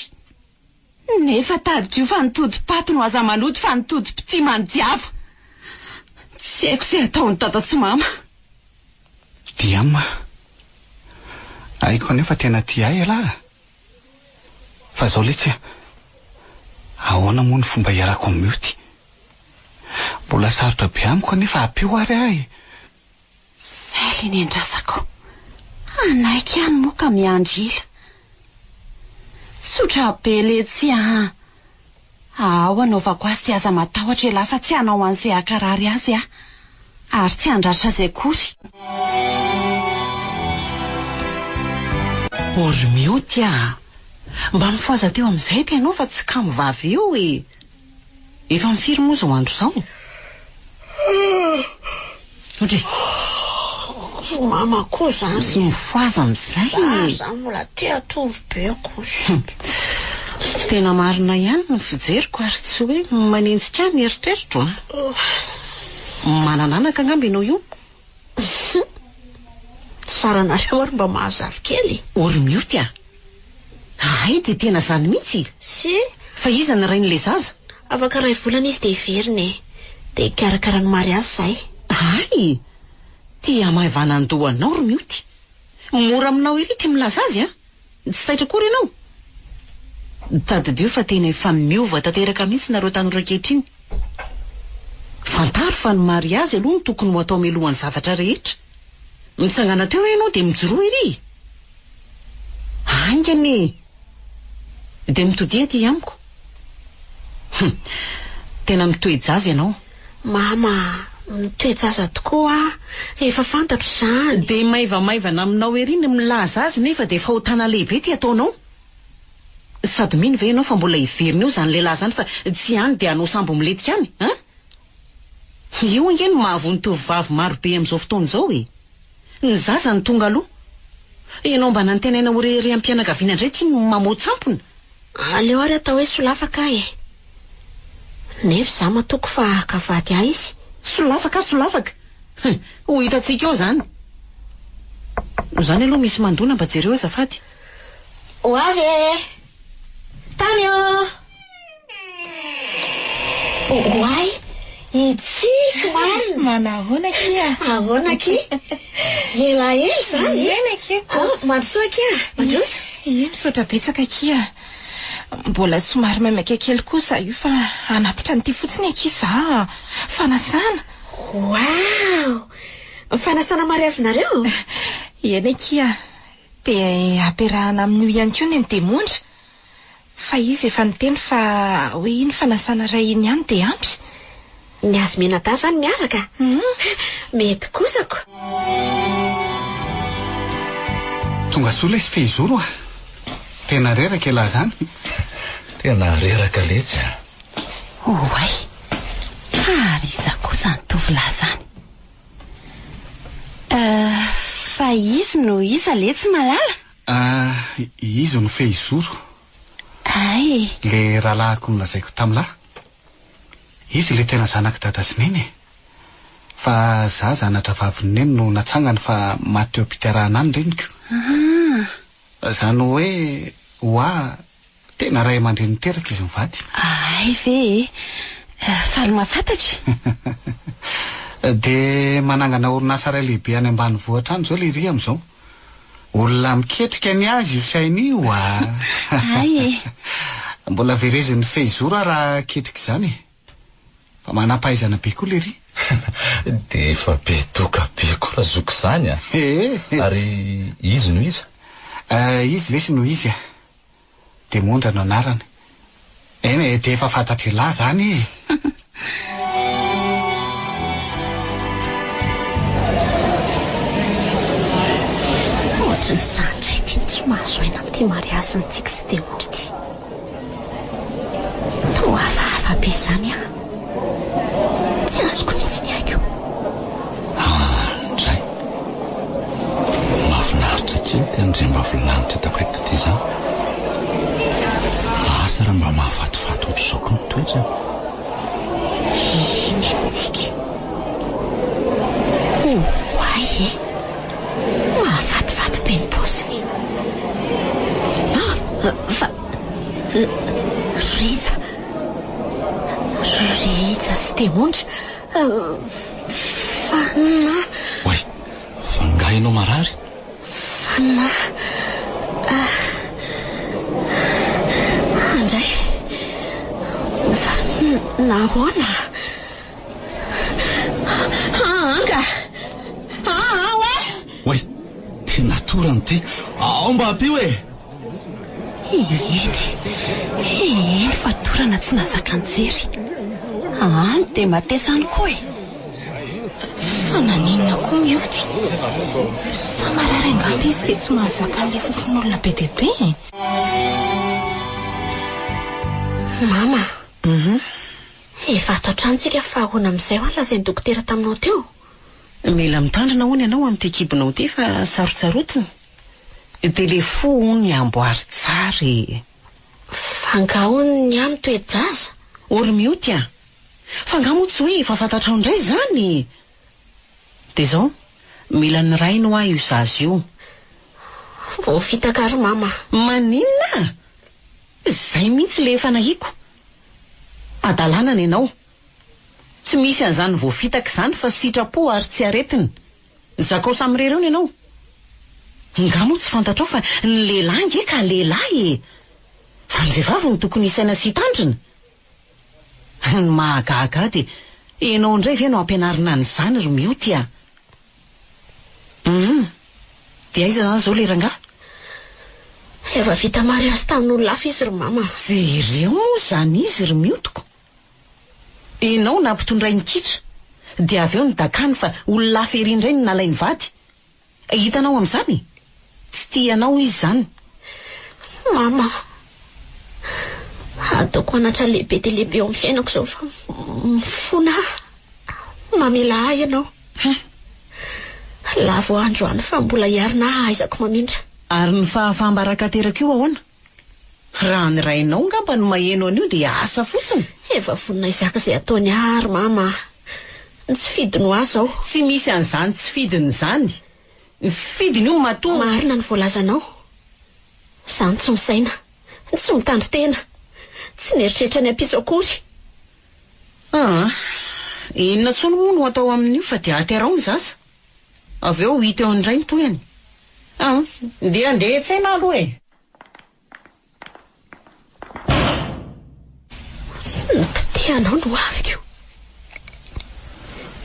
Nefa tadidio fa ny todi-paty no aza manody fa ny todi-pitia mandiava. Tsy haiko izay hataon'i dada sy mama. Diam a! Haiko anefa tena tia ahy ialahy a! Fa izao letsy a! Ahoana moa ny fomba hialako amin'i Mioty? Mbola sarotra be amiko anefa ampio ary aho e! Zay le nendrasako. Hanaiky ihany moa ka miandry ela. Tsotra be letsy an! Ao anaovako azy dia aza matahotra elah fa tsy hanao an'izay hankarary azy aho. Ary tsy handratra azy akory. O ry Mioty a! Mba mifohaza teo amin'izay ity ianao fa tsy kamo vavy eo e! Efa amin'ny firy moa izao andro izao? Ondry! Mama koa zany. Tsy mifohaza amin'izay e! Za zany mbola te hatory be kosa. Tena marina ihany ny fijeriko ary tsy hoe manenjika ahy ny eritreritro an! Manana anaka angamba ianao io? Tsara nareo ary mba mahazavy kely e! O ry Mioty a! Hay dia tena zany mihitsy e! Si! Fa iza ny rain'ilay zaza? Afaka iray volana izy dia hiverina e! Dia hikarakara ny mariazy izahay. Hay! Ty hamaivanan-dohanao ry Mioty! Mora aminao ery ity milaza azy an! Tsy taitra akory ianao? Tadidio fa tena efa miova tanteraka mihitsy nareo tanora ankehitriny. Fantaro fa ny mariazy aloha no tokony ho atao mialohan'ny zavatra rehetra. Mitsangana teo ianao dia mijoroa ery e! Haingana e! Dia mitodiha aty amiko. Hum! Tena mitoe-jaza ianao. Mama a! Mitoe-jaza tokoa aho. Efa fantatro izany. Dia maivamaivana aminao ery ny milaza azy nefa dia fahotana lehibe ity ataonao. Sady mino ve ianao fa mbola hiverina eo izany lehilahy izany fa tsy any dia hanao sambo milentika any an? Io ange no mahavoa ny tovovavy maro be amin'izao fotoana izao e! Ny zaza no tonga aloha. Ianao mba nantenaina ho rehareham-pianakaviana indray ity no mamoa-tsampona? Aleo ary atao hoe solafaka aho e! Nefa izaho matoky fa haka vady ahy izy. Solafaka solafaka! Hum! Ho hitantsika eo izany. Izany aloha misy mandona mba jereo azafady. Ho avy e! Tamy ô! Oay! I Tsiky marina! Manahoana akia? Ahoana akia? Ela ela izany e! Eny akia ko! Mandrosoa akia! Mandroso! Ie, misaotra betsaka akia. Mbola somary maimaika kely kosa io fa hanatitra an'ity fotsiny akia za. Fanasana! Waouh! Fanasana mariazinareo? Eny akia. Dia ampiarahana amin'io ihany koa ny an'i Demondra. Fa izy efa niteny fa hoe iny fanasana iray iny ihany dia ampy. Ny azy mianadahy izany miaraka? Mety kosako. Tonga soa lesy fehizoro a! Tena reraka ialahy izany. Tena reraka letsy a! Oay! Ary iza koa izany tovolahy izany? Euh, fa izy no iza letsy malala? Ah, izy no fehizoro. Hay. Le rahalahiko nolazaiko tamlah. Izy le tena zanak'i dada sy neny e. Fa za zana-drahavavin'i neny no natsangany fa maty teo am-piterahana ahy ny reniko. Ah. Izany hoe, ho ahy, tena ray aman-dreny niteraka izy mivady. Hay ve e! Faly mahafantatra. Dia manangana orinasa iray lehibe any ambanivohitra any izao lery amin'izao. Olona miketrika ny azy io saina io a! Hay e! Mbola verezin'ny fehizoro aho raha ketrika izany e! Fa manam-pahaizana be koa lery. Dia efa be doka be koa razoky izany a! Ee! Ary izy no iza? Izy lesy no izy a! Diamondra no anarany. Eny e, dia efa fantatr'ialahy izany e! Ohatry ny sahy indray ity ny tsy mahazo aina amin'ity mariazin'i Tsiky sy Diamondra ity. Toa hafahafa be izany an! Tsy azoko mihitsy ny aiko. Andray! Mahafinaritra kely ity andriambavilanitra eto akaikiko ity izany. Asa raha mba mahafatifaty ohatr'izao koa ny toetrany. Eny e Tsiky. Oay e! Mahafatifaty be ny paoziny. Ah, fa Rija. Rija sy Diamondra. Fa na. Oay, fa angaha ianao marary? Fa na. Andray. Fa nahoana? Anga! Aa oe! Oay, tena torana ity. Ao mba ampio e! Eny, eny fa torana tsy nahazaka nijery. Any dia matesa any koa e! Fa naninona koa mioty? Sa marary angamba izy dia tsy mahazaka an'ilay fofon'olona be dia be e? Mama, efa ato an-trano tsika fa ahoana amin'izay hoa ny lazain'ny dokotera taminao teo? Mila mitandrina hono ianao amin'ity kibonao ity fa sarotsarotiny. Dia le fo hono amboary tsara e. Fa angaha hono ny ahy no toe-jaza? O ry Mioty a! Fa angaha moa tsy hoe efa fantatrao indray izany e? Dia izao, mila ny rainy hoa io zaza io. Voafitaka ry mama. Maninona? Izay mihitsy le efa nahiako. Hadalana ny anao. Tsy misy an'izany voafitaka izany fa sitrapo ary tsy aretina. Zakao samirery eo ny anao. Nga moa tsy fantatrao fa ny lehilahy nge ka lehilahy e! Fa ny vehivavy no tokony hisaina sy hitandrina. Ny mahagaga ahy dia ianao indray ve no ampianarina an'izany ry Mioty a! Hum! Dia aiza izany izao ilay rangahy? Efa vita mariazy tamin'olona hafa izy ry mama. Jereo moa izany izy ry Miotiko. Ianao nampitondrainy kitra, dia avy eo nidakany fa olona hafa ery indray no nalainy vady. Hitanao amin'izany? Tsy tia anao izy izany. Mama, ataoko anatra lehibe dia lehibe eo amin'ny fiainako izao fa mifona aho. Mamela ahy ianao. Hum. Lavo andro any fa mbola hiarina aho hahaizako mamindra. Ary ny fahafaham-baraka ateraka io ahoana? Raha ny rainao angamba no maheno an'io dia asa fotsiny. Efa vonona hizaka izay ataony ahy ry mama a. Ny tsy fidiny ho ahy izao. Tsy misy an'izany tsy fidiny izany. Ny fidiny io matoa. Marina ny voalazanao. Izany tsy misaina. Tsy mitandrin-tena. Tsy nieritreritra ny ampitso akory. Aa. Inona intsony moa no atao amin'io fa dia ateraho ny zaza. Avy eo ho hita eo indray ny tohiny. Aa. Ndeha handeha hiantsena aho aloha e. Ny mpitehanao no aviko.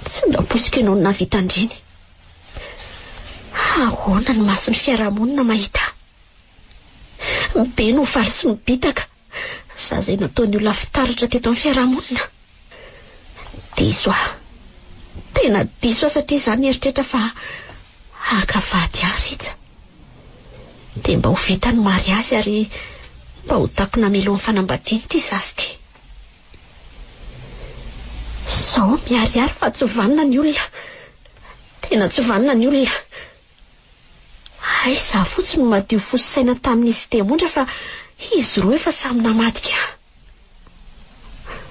Tsy nampoiziko ianao no nahavita an'ireny. Ahoana ny mason'ny fiarahamonina mahita ahy? Be no faly sy mibitaka za izay nataon'ny olona fitaratra teto amin'ny fiarahamonina. Diso aho. Tena diso aho satria izaho nieritreritra fa haka vady ahy Rija. Dia mba ho vita ny mariazy ary mba ho takona mialohan'ny fanambadiana ity zaza ity. Izao miharihary fa tsy vanona ny olona. Tena tsy vanona ny olona. Hay izaho fotsiny no madio fo sy saina tamin'izy diamondra fa izy roa efa samy namadika ahy.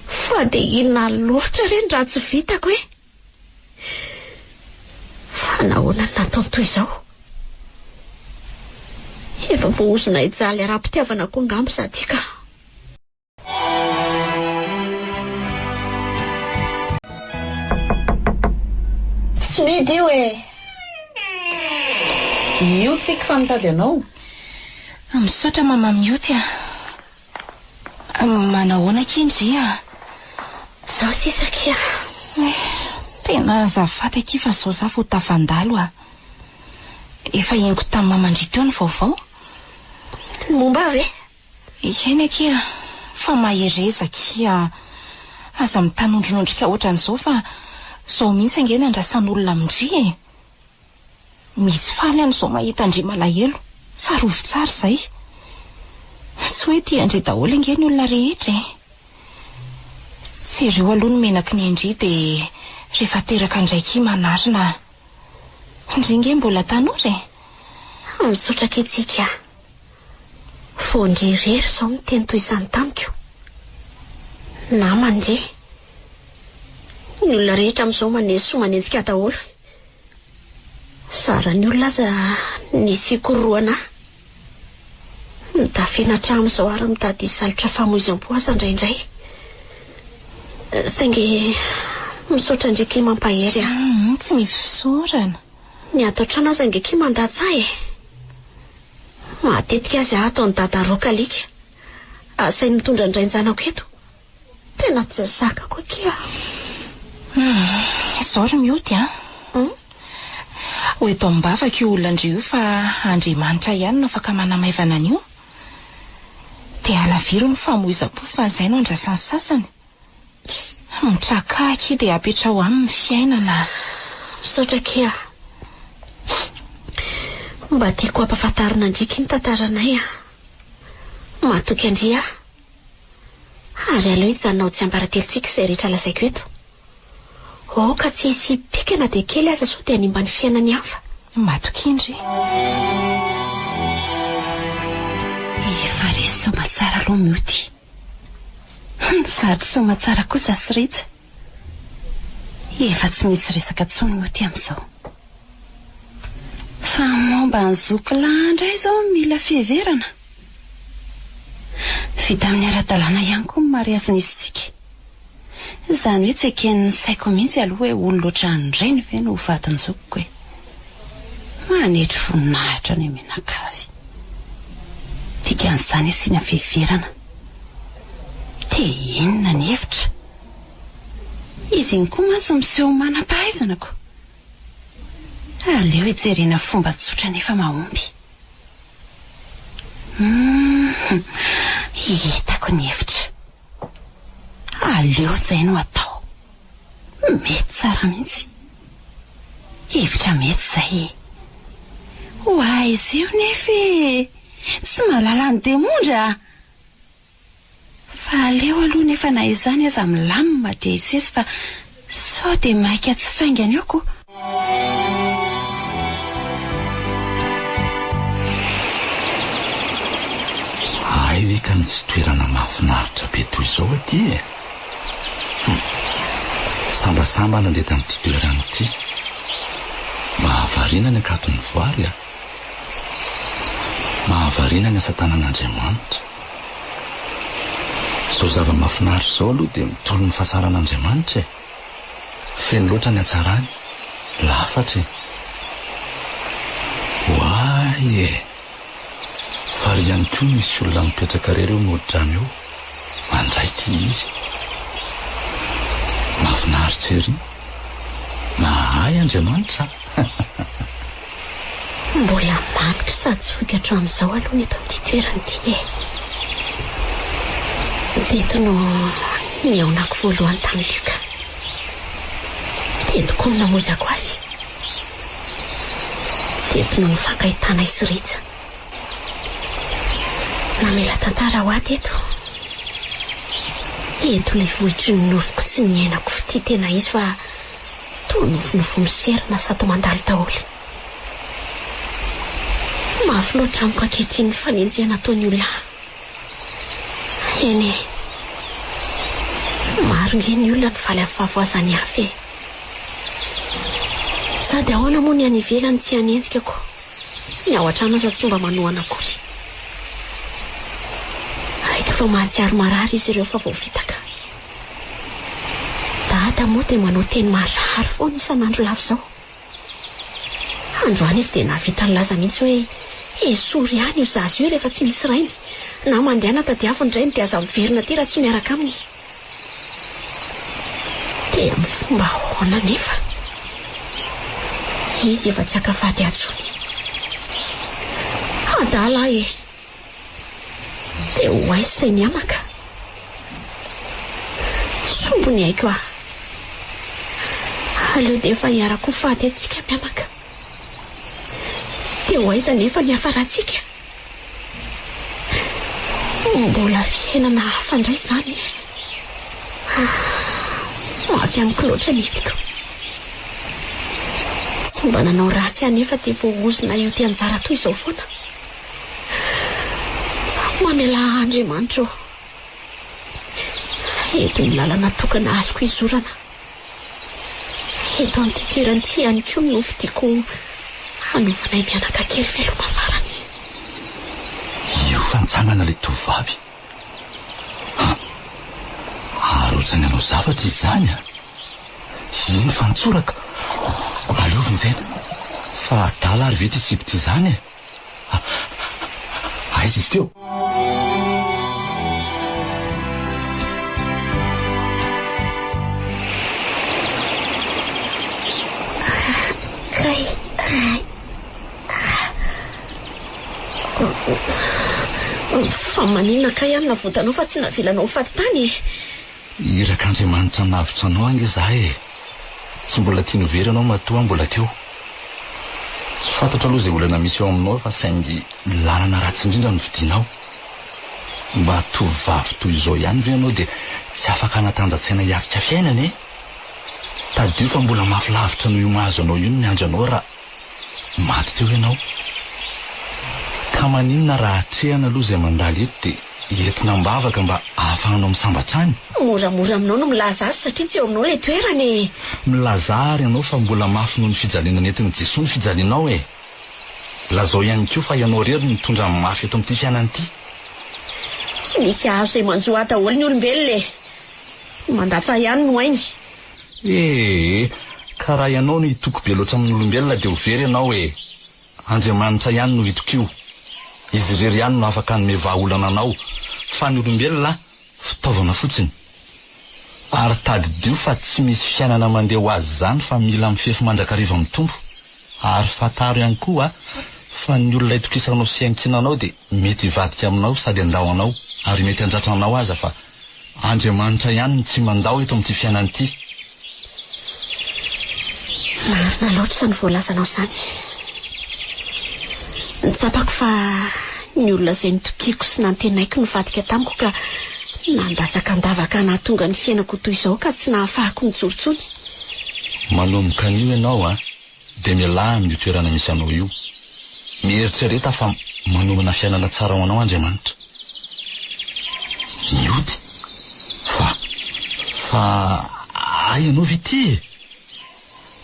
Fa dia inona loatra re ny ratsy vitako e? Fa nahoana no nataony toy izao? Efa voahozona hijaly ara-pitiavana koa angamba izaho ity ka. Tsy mihidy io e! Io Tsiky fa mitady anao. Misaotra mama Mioty a! Manahoana akia ndry a! Zao sisa akia. Tena azafady akia fa zao za vao tafandalo a! Efa henoko tamin'ny maman-dry teo ny vaovao. Ny momba ahy ve? Eny akia, fa mahereza akia. Aza mitanondronondrika ohatran'izao fa izao mihitsy ange ny andrasan'olona amin-dry e. Misy faly any izao mahita an-dry malahelo, tsarovy tsara izay. Tsy hoe tia an-dry daholo ange ny olona rehetra e. Jereo aloha ny menaky ny ain-dry dia rehefa teraka indray akia manarina. Ndry nge mbola tanora e! Misaotra akia Tsiky a! Vao ndry irery izao niteny toy izany tamiko. Namany ndry. Ny olona rehetra amin'izao maneso sy manenjika ahy daholo. Zara ny olona aza nisy hikorohana ahy. Mitafena hatramin'izao ary mitady hisalotra famoizam-po aza indraindray. Saingy misaotra ndry akia mampahery ahy. Hum, tsy misy fisaorana. Ny ato an-trano aza ange akia mandatsa ahy e. Matetika aza aho ataon'i Dada roaka alika. Asainy mitondra ny rain-janako eto. Tena tsy zakako akia. Hum, izao ry Mioty an. Hum? Ho eto am-bavaka io olona ndry io fa Andriamanitra ihany no afaka manamaivana an'io. Dia alaviro ny famoizam-po fa izay no andrasan'ny sasany. Mitraka akia dia apetraho aminy ny fiainana. Misaotra akia. Mba tiako hampafantarina an-dry akia ny tantaranay a. Matoky an-dry aho. Ary aleo hijanona ho tsiambaratelontsika izay rehetra lazaiko eto. Aoka tsy hisy hipika na dia kely aza sao dia hanimba ny fiainan'ny hafa. Matokia ndry. Efa resy soamatsara aloha Mioty. Nivady soamatsara koa za sy Rija. Efa tsy misy resaka intsony Mioty amin'izao. Fa momba an'i zoky lahy indray izao mila fiheverana. Vita amin'ny ara-dalàna ihany koa ny mariazy nisy-tsika. Izany hoe tsy eken'ny saiko mihitsy aloha hoe olona ohatran'ireny ve no ho vadin'ny zokiko e. Manetry voninahitra ny mianakavy. Dikan'izany asiana fiheverana. Dia inona ny hevitra? Izy iny koa mantsy miseho ho manam-pahaizana ko. Aleo hijerena fomba tsotra nefa mahomby. Hum, hitako ny hevitra. Aleo izay no atao. Mety tsara mihitsy. Hevitra mety izay e. Ho aiza eo nefa e! Tsy mahalala an'i Demondra a! Fa aleo aloha nefa na izany aza milamina dia hisesy fa sao dia maika tsy faingana eo ko. Hay ve ka misy toerana mahafinaritra be toy izao aty e? Hum. Sambasamba nandeha tamin'ity toerana ity. Mahavariana ny ankaton'ny voary a! Mahavariana ny asa tanan'Andriamanitra. Izao zava-mahafinaritra izao aloha dia mitory ny fahatsaran'Andriamanitra e! Feno loatra ny hatsarany. Lafatra e! Oay e! Fa ary ihany koa misy olona mipetraka irery eo mody-drano eo. Mandray ity izy. Mahafinaritra ery. Mahay Andriamanitra a! Mbola mamiko sady tsy foiko hatramin'izao aloha ny eto amin'ity toerana ity e. Teto no nihaonako voalohany tamin'i Luc. Teto koa no namoizako azy. Teto no nifankahitanay sy Rija. Namela tantara ho ahy teto. Eto ilay vohitry ny nofiko tsy niainako fitia tena izy fa toa nofinofy miserana sady mandalo daholo. Mafy loatra amiko ankehitriny ny fanenjehana ataon'ny olona ahy. Eny e. Maro nge ny olona mifaly amin'ny fahavoazan'ny hafa e. Sady ahoana moa ny any ivelany tsy hanenjika ko. Ny ao an-trano aza tsy mba manohana akory. Haiko fa mahatsiaro marary izy ireo fa voafitaka. Dada moa dia manao teny marary foana isan'andro lava izao. Androany izy dia nahavita nilaza mihitsy hoe esory ihany io zaza io rehefa tsy misy rainy, na mandehana tadiavo ny rainy dia aza miverina aty raha tsy miaraka aminy. Dia amin'ny fomba ahoana anefa? Izy efa tsy haka vady ahy intsony. Adala aho e! Dia ho aiza izay mianaka? Sombiny aiko aho. Aleo dia efa hiara-ko faty antsika mianaka. Dia ho aiza anefa ny hafarantsika? Mbola fiainana hafa indray izany e. Mafy amiko loatra ny heviko. Tsy mba nanao ratsy aho nefa dia voaozona hioty anjara toy izao foana. Mamelà ahy Andriamanitra ô. Eto ny lalana tokana azoko hizorana. Eto amin'ity toerana ity ihany koa no nofidiko hanaovanay mianaka kely veloma farany. Io fa nitsangana ilay tovovavy. Ha! Ary ohatran'ny hanao zavatra izy izany an! Iny fa nitsoraka. Aleo vonjena. Fa adala ary ve ity sipa ity izany e? Aiza izy teo? Kay. Fa maninona kay aho no navotanao fa tsy navelanao ho faty tany e? Irak'Andriamanitra navotra anao ange za e! Tsy mbola tiany ho very ianao matoa aho mbola teo. Tsy fantatro aloha izay olana misy eo aminao fa saingy ny lalana ratsy indrindra no fidinao. Mba tovovavy toy izao ihany ve ianao dia tsy afaka hanatanja-tsaina hiatrika fiainana e? Tadidio fa mbola mafy lavitra noho io mahazo anao io ny miandry anao raha maty teo ianao. Ka maninona raha atrehana aloha izay mandalo eto dia entina am-bavaka mba ahafahanao misambatra any? Moramora aminao no milaza azy satria tsy eo aminao ilay toerana e! Milazà àry ianao fa mbola mafy noho ny fijaliana nentin'i Jesoa ny fijalianao e! Lazao ihany koa fa ianao irery no mitondra ny mafy eto amin'ity fiainana ity. Tsy misy hahazo izay manjo ahy daholo ny olombelona e! Ny mandatsa ihany no hainy. Ee, ka raha ianao no hitoky be loatra amin'olombelona dia ho very ianao e! Andriamanitra ihany no itokio. Izy irery ihany no afaka hanome vahaolana anao, fa ny olombelona fitaovana fotsiny. Ary tadidio fa tsy misy fiainana mandeha ho azy izany fa mila mifefy mandrakariva amin'ny Tompo. Ary fantaro ihany koa fa ny olona itokisanao sy iankinanao dia mety hivadika aminao sady handao anao ary mety handratra anao aza fa Andriamanitra ihany no tsy mandao eto amin'ity fiainana ity. Marina loatra izany voalazanao izany. Tsapako fa ny olona izay nitokiako sy nantenaiko nivadika tamiko ka nandatsaka an-davaka nahatonga ny fiainako ho toy izao ka tsy nahafahako nijoro intsony. Manomboka anio ianao an, dia mialà amin'io toerana misy anao io. Mieritrereta fa manomana fiainana tsara ho anao Andriamanitra. Miody? Fa, fa hay ianao ve ity e?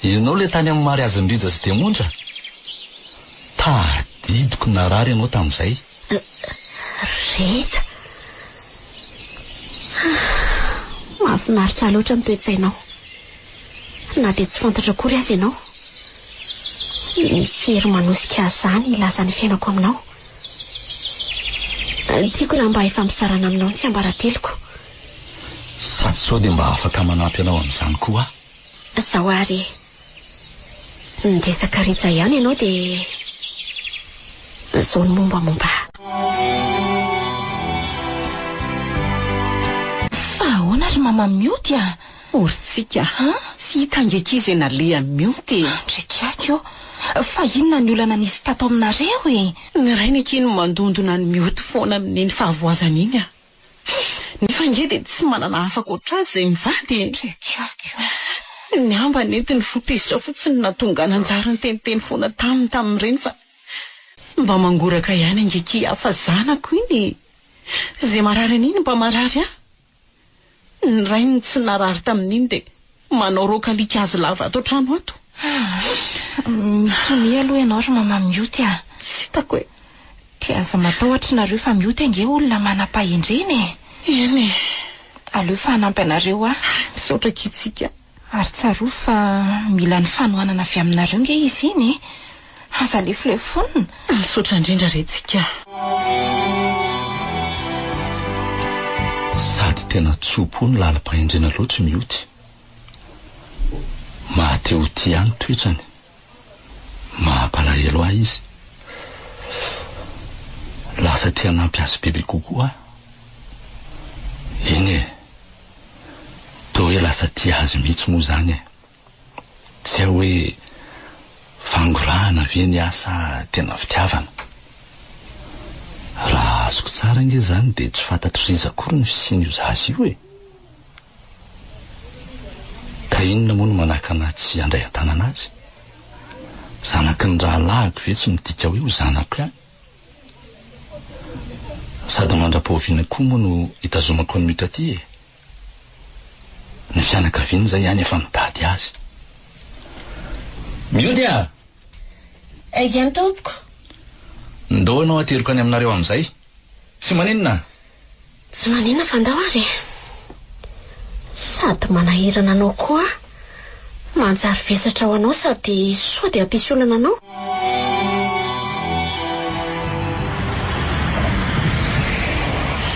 Ianao ilay tany amin'ny mariazin'i Rija sy Diamondra? Tadidiko narary ianao tamin'izay. Rija? Mahafinaritra ahy loatra ny toe-tsainao. Na dia tsy fantatro akory aza ianao. Misy hery manosika ahy izany hilaza ny fiainako aminao. Tiako raha mba hifampizarana aminao ny tsiambarateloko. Sady sao dia mba afaka manampy anao amin'izany koa aho. Izao ary e. Niresaka Rija ihany ianao dia izao ny mombamomba ahy. Fa ahoana ry mama mioty a? Orintsika, tsy hita ange akia izay naleha mioty e! Andriakiaky ô! Fa inona ny olana nisy tato aminareo e? Ny rainy akia no mandondona ny mioty foana amin'iny fahavoazana iny a! Nefa ange dia tsy manana hafa ankoatra azy izay mivady e! Andriakiaky ô! Ny ambany nentiny fo tezitra fotsiny no nahatonga ahy nanjary niteniteny foana taminy tamin'ireny fa mba mangoraka ihany ange akia aho fa zanako iny e! Izay marary an'iny mba marary ahy! Ny rainy tsy narary tamin'iny dia manao raoka alika azy lava ato an-trano ato. Mitonia aloha ianao ry mama mioty a! tsy hitako e. Dia aza matahotra nareo fa mioty ange olona manam-pahendrena e. Eny e. Aleo fa hanampy anareo aho. Misaotra akia tsika. Ary tsarovy fa mila ny fanohanana avy aminareo nge izy iny e! Aza lefolefonina! Misaotra indrindra re tsika. Sady tena tso-po no lalim-pahendrena loatra i Mioty. Maha-te ho tia ahy ny toetrany. Mampalahelo ahy izy. Lasa te hanampy azy bebe kokoa aho. Eny e. Toa hoe lasa tia azy mihitsy moa izany e. Tsy hay hoe fangorahana ve ny ahy sa tena fitiavana. Raha azoko tsara ange izany dia tsy fantatr'i Rija akory ny fisian'io zaza io e. Ka inona moa no manakana ahy tsy handray an-tanana azy? Zanaky ny rahalahiko ve tsy midika hoe ho zanako ihany? Sady mandra-pahoviana koa moa no hitazomako an'i Mioty aty e? Ny fianakaviany izay ihany efa mitady azy. Mioty a! Eny tompoko. Ndao ianao ateriko any aminareo amin'izay. Tsy maninona? Tsy maninona fa ndao ary e. Sady manahirana anao koa aho. Manjary vesatra ho anao sady sao dia hampisy olana anao.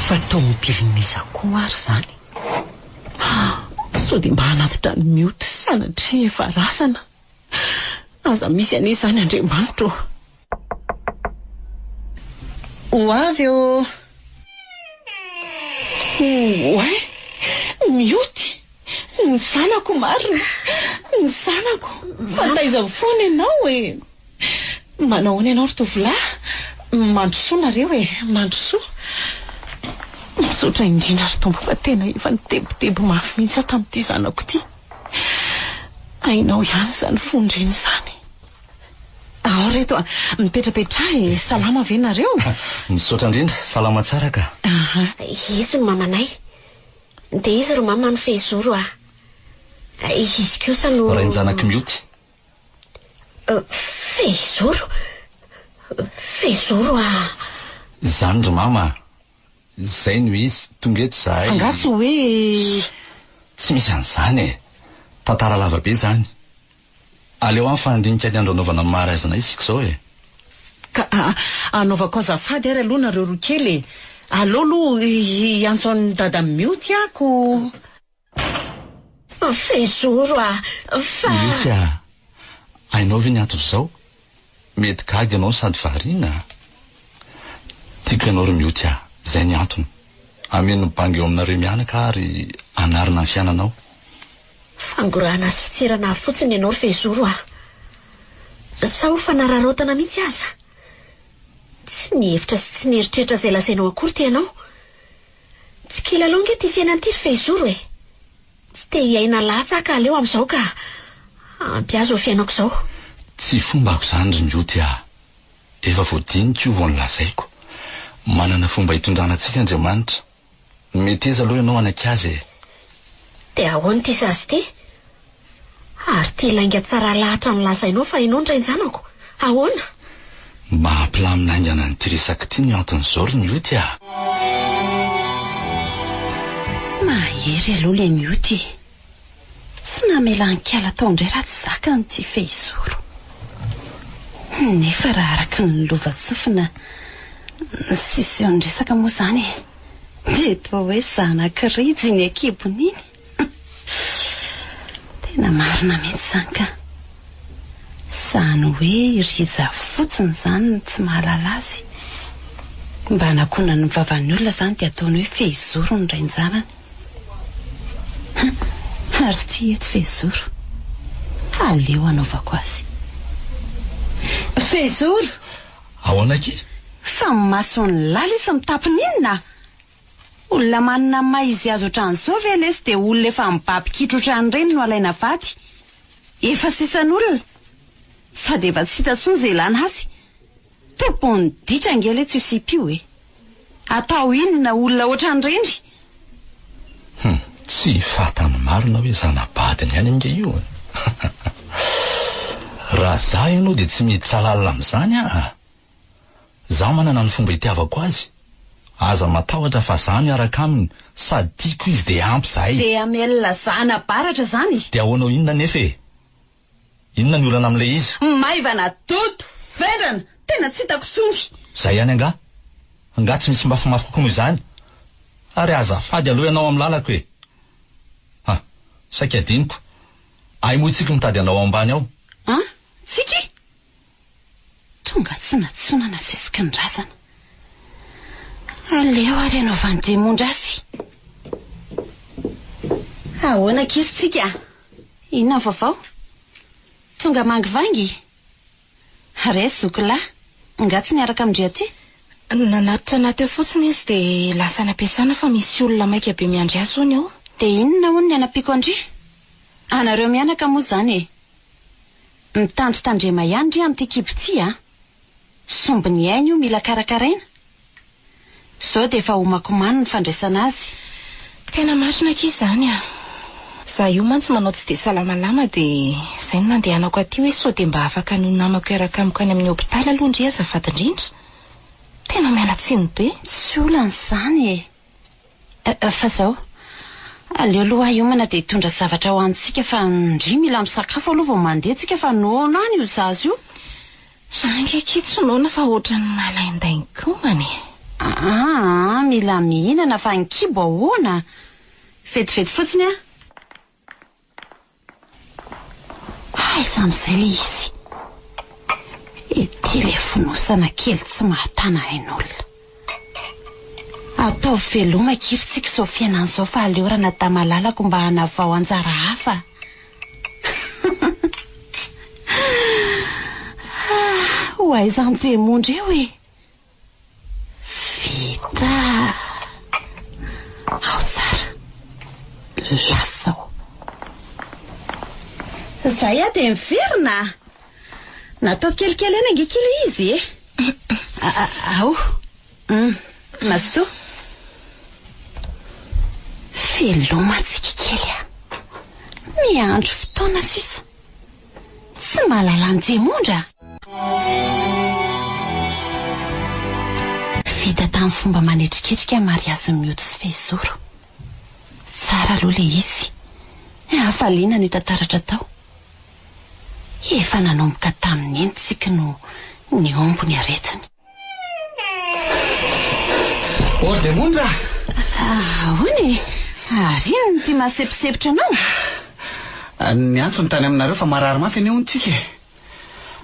Fa tomobilin'iza koa ary izany? Sao dia mba hanatitra an'i Mioty sanatria efa rasana? Aza misy anie izany Andriamanitra ô! Ho avy ô! Oay! Mioty! Ny zanako marina! Ny zanako! Fa taiza foana ianao e! Manao ahoana ianao ry tovolahy? Mandrosoa nareo e! Mandrosoa! Misaotra indrindra ry Tompo fa tena efa nitebiteby mafy mihitsy aho tamin'ity zanako ity. Hainao ihany izany fon-dreny izany. Ao reto a! Mipetrapetraha e! Salama ve nareo? Misaotra indrindra, salama tsara ka! Aha. Izy no mamanay. Dia izy ry mama no fehizoro a! Izy kosa no. Rain-janak'i Mioty. Fehizoro? Fehizoro a! Izany ry mama a! Izay no izy, tonga eto izahay. Angaha tsy hoe. Tsy misy an'izany e! Tantara lava be izany. Aleo any fa handinika ny andro anaovana ny mariazinay isika izao e! Ka anaovako azafady ary aloha nareo roa kely e! Aleo aloha hiantso an'i dada Mioty aho ko. Fehizoro a! Fa. Mioty a! Hainao ve ny anton'izao? Mety gaga ianao sady variana a! Tiako ianao ry Mioty a! Izay ny antony. Hameno ny banga eo aminareo mianaka aho ary hanarina ny fiainanao. Fangorahana sy fitserana ahy fotsiny ianao ry Fehizoro a! Sa ho fanararaotana mihitsy aza? Tsy nihevitra sy tsy nieritreritra izay lazainao akory ity ianao. Tsy kilalao ange ity fiainana ity ry Fehizoro e! Tsy te hiaina latsa aho ka aleo amin'izao ka! Ampy ahy izao fiainako izao. Tsy fombako izany ry Mioty a! Efa voadinika io vao nolazaiko. Manana fomba hitondrana antsika Andriamanitra. Meteza aloha ianao hanaiky azy e! Dia ahoana ity zaza ity? Ary ity lainga tsara lahatra nolazainao fa ianao no rain-janako, ahoana? Mba hampilamina haingana an'ity resaka ity ny anton'izao ry Mioty a! Mahery aloha ilay Mioty e! Tsy namela an'i-kala tao indray raha tsy zakany ity fehizoro. Nefa raha araka ny lovantsofina ny sision-dresaka moa izany e, dia toa hoe zanak'i Rija iny an-kibony iny. Tena marina mihitsy izany ka. Izany hoe i Rija fotsiny izany no tsy mahalala azy. Mba hanakonany ny vavan'ny olona izany dia ataony hoe fehizoro ny rain-janany. Ary ity eto fehizoro. Aleo hanaovako azy. Fehizoro! Ahoana akia? Fa mason'ny lala izy mitapina inona? Olona manana ny maha izy azy ohatran'izao ve lesy dia olona efa mibaby kitro ohatran'ireny no alaina vady? Efa sisan'olona. Sady efa tsy hita intsony izay ilana azy. Tompon'ny ditra ange letsy io sipa io e! Atao inona olona ohatran'ireny? Hum, tsy fantany marina hoe zana-badiny ihany ange io e! Raha za ianao dia tsy miditra lalina amin'izany aa! Za manana ny fomba itiavako azy. Aza matahotra fa za miaraka aminy, sady tiako izy dia ampy zahay. Dia hamelona zana-baratra zany? Dia ahoana ho inona anefa e? Inona ny olana amin'ilay izy? Maivana, doto, vendrana, tena tsy hitako intsony. Zay ihany angaha? Angaha tsy misy mafimafy kokoa noho izany? Ary azafady aloha ianao amin'ny lalako e! Ha, saika adinoko. Hay moa i Tsiky mitady anao ao ambany ao. An? Tsiky? Tonga tsy nantsoina nasesiky ny razana. Aleo ary hanaovan'i Diamondra azy. Ahoana akia ry Tsiky a? Inona ny vaovao? Tonga mangivangy? Res zoky lahy, nga tsy niaraka amin-dry aty? Nanatitra anà teo fotsiny izy dia lasa any am-piasana fa misy olona maika be miandry azy hono eo. Dia inona hono ny hanampiako an-dry? Anareo mianaka moa izany e! Mitandritandrema ihany ry amin'ity kibo ity a! Sombiny aina io mila karakaraina. Izao dia efa homakomano ny fandraisana azy. Tena marina akia izany a! Za io mantsy manao tsy dia salamalama dia izay no nandehanako aty hoe sao dia mba afaka ny ho namako hiaraka amiko any amin'ny hopitaly aloha ndry azafady indrindra. Tena miala tsiny be. Tsy olana izany e! Fa zao, aleo aloha aho hiomana dia hitondra zavatra ho antsika fa ndry mila misakafo aloha vao mandeha tsika fa noana any io zaza io. Za ange akia tsy noana fa ohatran'ny malaindain-komana e. Aa, mila mihinana fa ny kibo ahoana? Vetivety fotsiny aho. Aiza amin'izay ilay izy? Ity ilay fonosana kely tsy mahatana ain'olona. Ataovy veloma akia ry Tsiky izao fiainana izao fa aleo ranadahy malalako mba hanavao anjara hafa. Ho aiza anjemondra eo e? Vita. Ao tsara. Lasa ao. Zay aho dia miverina. Natao kelikely ihany ange kely izy e. Ao. Hum, mazotoa. Veloma tsika kely a. Miandry fotoana sisa. Tsy mahalala an'i Jemondra? Vita tamin'ny fomba manetriketrika ny mariazin'i Mioty sy Fehizoro. Tsara aloha ilay izy. Hafaliana no hita taratra tao. Efa nanomboka tamin'iny Tsiky no nihombo ny aretiny. Ordemondra! Ahoana e? Ary inona ity mahasemposempotra anao? Niantso ny tany aminareo fa marary mafy anie hono tsika e!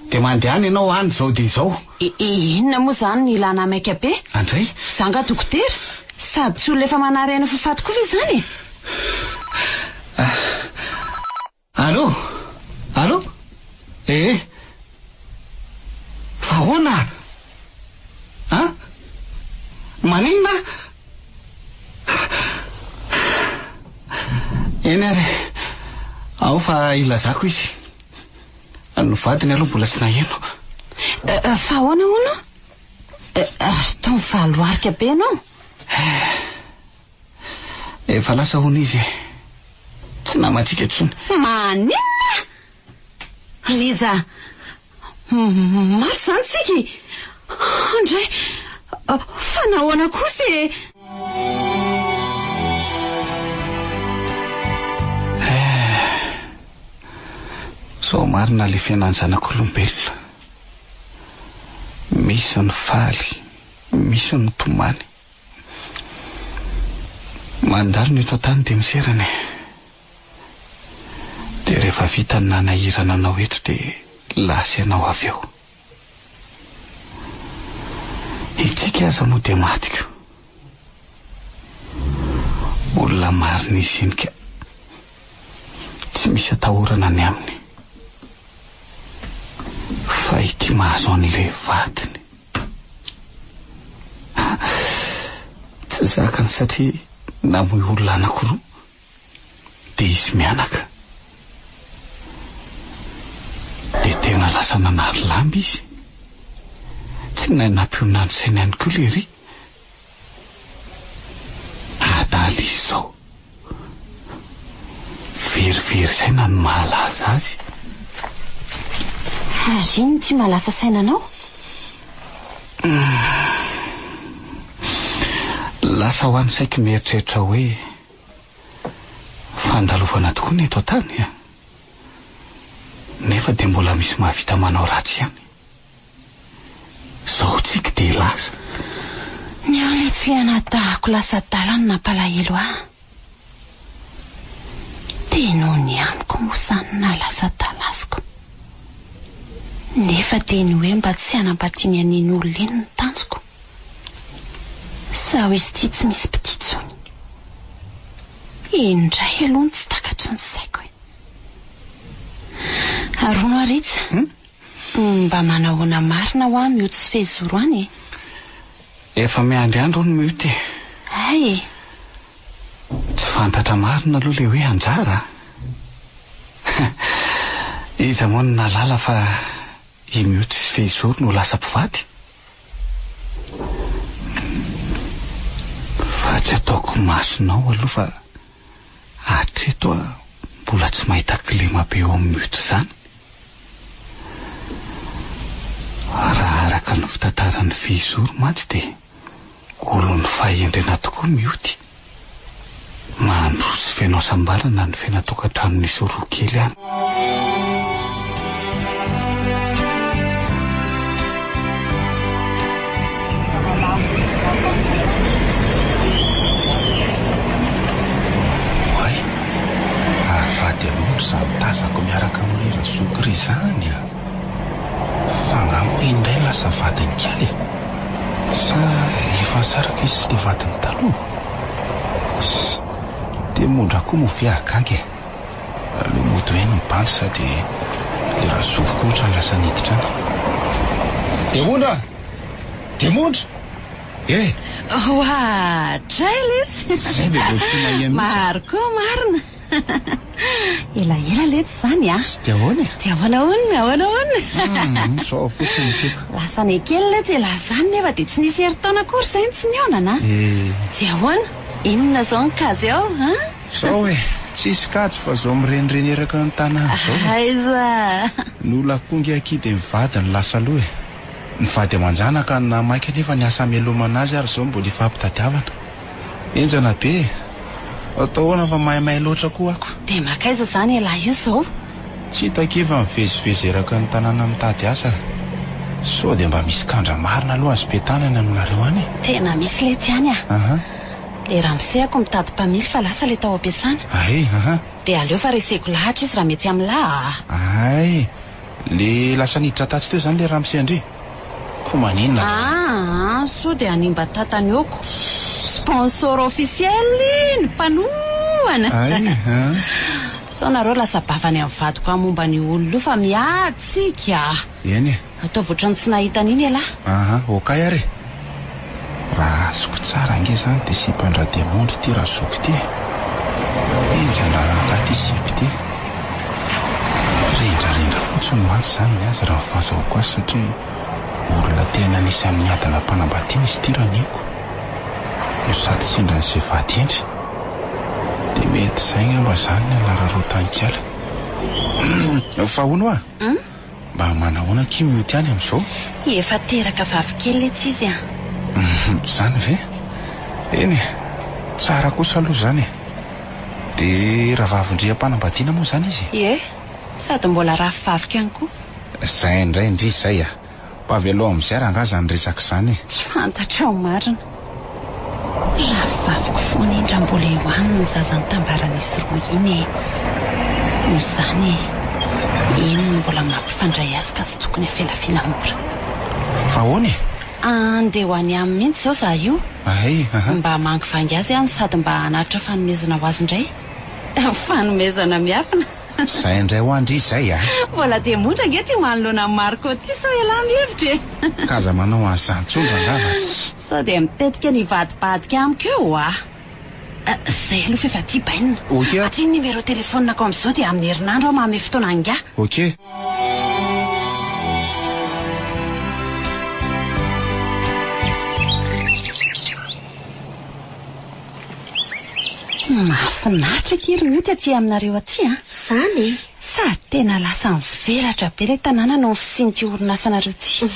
Dia mandehana ianao any izao dia izao. Inona moa izany no ilana ahy maika be? Andray! Izaho angaha dokotera? Sady tsy olona efa manary aina ho faty koa ve izany e? Allô? Allô? Ee. Fa ahoana? An? Maninona? Eny ary e. Ao fa ilazako izy. Ny vadiny aloha mbola tsy naheno. Fa ahoana hono? Ary toa mivaloarika be ianao. Efa lasa hono izy e. Tsy namantsika intsony. Maninona? Rija, maty izany tsika e! Andray, fa nahoana kosa e? Eh, zao marina le fiainan'ny zanak'olombelona. Misy ny faly, misy ny tomany. Mandalo ny eto an-tany dia miserana e. Dia rehefa vita ny nanahirana anao eto dia lasa ianao avy eo. I Tsiky aza moa dia matiko. Olona marina izy iny ka. Tsy misy atahorana ny aminy. Fa ity mahazo an'ilay vadiny. Tsy zakany satria namoy olona anankiroa dia izy mianaka. Dia tena lasa nanary lamba izy. Tsy nahay nampionona ny sainy ihany koa lery. Adala izy izao. Verivery saina ny mahalaza azy. Ary inona ity mahalasa saina anao? Lasa ho any saiko mieritreritra hoe fandalovana tokoa ny eto an-tany a! Nefa dia mbola misy mahavita manao ratsy ihany. Zao tsiky dia lasa. Ny ahy ilay tsy anadahako lasa adala no nampalahelo ahy. Dia noho ny amiko moa izany no nahalasa adala azoko. Nefa dia ny hoe mba tsy hanambadiany an'iny olona iny no tanjoko. Sao izy ity tsy misy mpitia intsony. Iny indray aloha no tsy takatry ny saiko e. Ary hono ary Ritsa, mba manahoana marina hoa mioty sy fehizoro any e? Efa miandry andro hono mioty e. Hay e! Tsy fantatra marina aloha ilay hoe anjara a! Iza moa no nahalala fa i Mioty sy Fehizoro no ho lasa mpivady? Fa tsy ataoko masonao aloha fa hatreto aho mbola tsy mahita kilema be eo amin'i Mioty izany. Raha araka ny fitantaran'i Fehizoro mantsy dia olon'ny fahendrena tokoa Mioty. Mandroso feno hasambarana ny fiainan-tokantranon'izy roa kely any. Oay! Ary raha dia loatra izany tazako miaraka amin'i Razoky ry izany a! Fa angaha moa iny indray lasa vadin'i Kely e? Sa efa nisaraka izy sy ilay vadiny taloha? Ss, dia mondra koa moa ve hahagaga e? Aleo mody hoe ny bandy sady ilay Razoky koa ohatran'ny lasa niditra any. Demondra! Demondra! Eh! Oadray letsy! Zay dia vao tsy mahia mihitsy. Maro koa marina! Elaela letsy izany a! Dia ahoana e? Dia ahoana hono, ahoana hono? Hum, zao fotsiny tiako. Lasa nekely letsy elah izany nefa dia tsy nisy herintaona akory izay no tsy nihaonana a! Eh. Dia ahoana? Inona izao ny kajy ao an? Zao e, tsisy kajy fa zao mirenireny eraka ny tanàna izao e. Aiza? Ny olona koa nge akia dia ny vadiny lasa aloha e. Ny vady aman-janaka no nahamaika nefa ny asa hamelomana azy ary izao mbola ifampitadiavana. Henjana be e! Atao ahoana fa maimay loatra koa ako. Dia mankaiza izany ialahy io izao? Tsy hita akia fa mivezivezy eraka ny tanàna mitady asa. Sao dia mba misy kandra marina aloha azo petahana any aminareo any e? Tena misy letsy any a! Aha. Le ramosehako mitady mpamily fa lasa le tao am-piasana. Ay, aha. Dia aleo fa reseko lahatra izy raha mety amin'lah a! Ay, le lasa niditra tatsy teo izany le ramose an-dry? Ko maninona raha. Aa soa dia hanimba tatany oko. Sponsor officiel iny, mpanohana. Ay an. Sao nareo lasa bavany amin'ny vadiko aho momba an'io olona io fa miady tsika a. Eny e. Ataovy ohatran'ny tsy nahita an'iny ialahy. Aha, okay ary e. Raha azoko tsara ange izany dia sipan-dRademondro ity razoky ity e. Henjana rangahy ity sipa ity. Rendrarendra fotsiny mantsy izany ny azy raha ny fahazahoako azy satria olona tena anisan'ny miadana am-panambadiana izy ity raha ny henoko. No sady sendra an'izay vady hendry. Dia mety izay angamba izany ny anararaotan'ikala. Fa hono hoa? Mba manahoana akia mioty any amin'izao? Efa teraka vavikely letsy izy an! Izany ve? Eny e! Tsara kosa aloha izany e! Dia rahavavin-dry am-panambadiana moa izany izy? Ie, sady mbola rafivaviko ihany koa. Izay indray ndry izay a! Mba avelao amin'izay rangaha izany resaka izany e! Tsy fantatrao marina. Rahavaviko foana iny raha mbola eo aminy ny zaza nitambaran'izy roa iny e! Noho izany, iny no mbola mampifandray azy ka tsy tokony afelafela mora. Fa ahoana e? Andeha ho any aminy mihitsy izao izaho io. Hay, aha. Mba hamangivangy azy aho no sady mba hanatitra fanomezana ho azy indray. Fanomezana miafina. Izay indray hoa ndry izay a! Mbola diamondra ange ity manoloana an'i Marco ity sao ialahy mihevitra e! Ka aza manao an'izany intsony rangaha fa tsy. Sao dia mitetika ny hivadibadika amiko eo a! Izay aloha f'efa aty bainina. Ok. Aty ny numéro téléphone-ko amin'izao dia amin'ny herinandro aho manome fotoana an'ingahy. Ok. Mahafinaritra akia ry Mioty aty aminareo aty a! Izany e! Sady tena lasa mivelatra be ilay tanàna noho ny fisian'ity orinasanareo ity.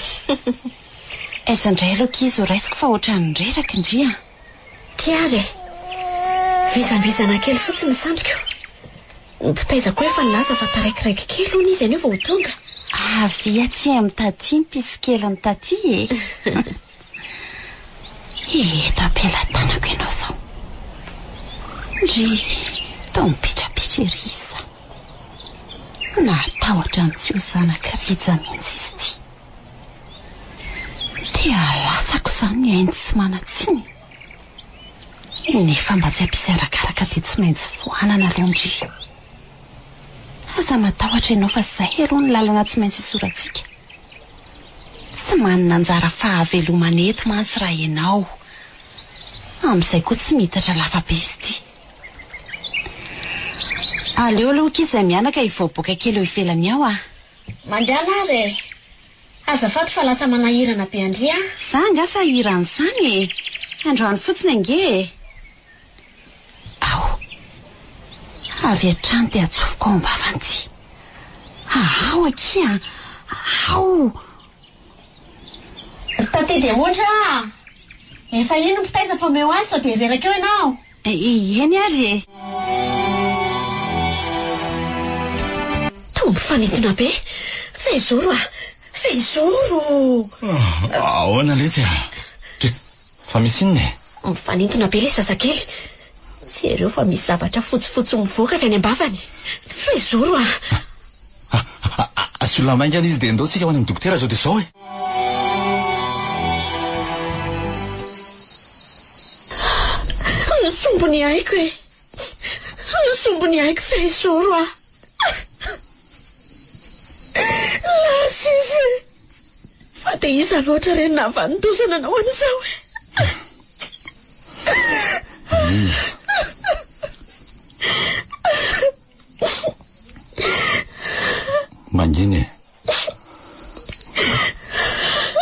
Aiza indray aloha akia izy ho raisiko fa ohatran'ny reraka ndry a! Ty ary e! Vizambizana kely fotsiny ny sandriko. Ny mpitaiza koa efa nilaza fa taraikiraiky kely hono izy anio vao ho tonga. Avia aty amin'i Taty ny pisikelin'i Taty e! Eto am-pelatanako ianao izao. Ndry, toa mipitrapitra ery izy izany. Nahatahotra ny tsy ho zanak'i Rija mihitsy izy ity. Te halatsako izany ny ainy tsy manan-tsiny. Nefa mba tsy hampisy arakaraka dia tsy maintsy foanana aloha ndry. Aza matahotra ianao fa izay aloha ny lalana tsy maintsy isorantsika. Tsy manana anjara fahavelomana eto mantsy raha ianao. Amin'izay koa tsy miitatra lava be izy ity. Aleo aloha akia izay mianaka hivoaboaka kely eo ivelany ao ah. Mandehana ary e! Azafady fa lasa manahirana be an-dry ah! Za angaha sahirana izany e! Androany fotsiny ange e! Ao! Avy hatrany dia atsofoko ao am-bavany ity. Ao akia a! Ao! Ry Taty Diamondra a! Efa iny ny mpitaiza fa omeo azy sao dia reraka eo ianao. Eny ary e! Toa mifanintona be. Fehizoro a! Fehizoro! Ahoana letsy a? Fa misy inona e? Mifanintona be ilay zazakely. Jereo fa misy zavatra fotsifotsy mivoaka avy any am-bavany. Fehizoro a! Asio lamba haingana izy dia ndao tsika ho any amin'ny dokotera izao dia izao e! Ny sombiny aiko e! Ny sombiny aiko fehizoro a! Lasa izy e! Fa dia iza loatra re no nahavanon-doza nanao an'izao e? Mangina e.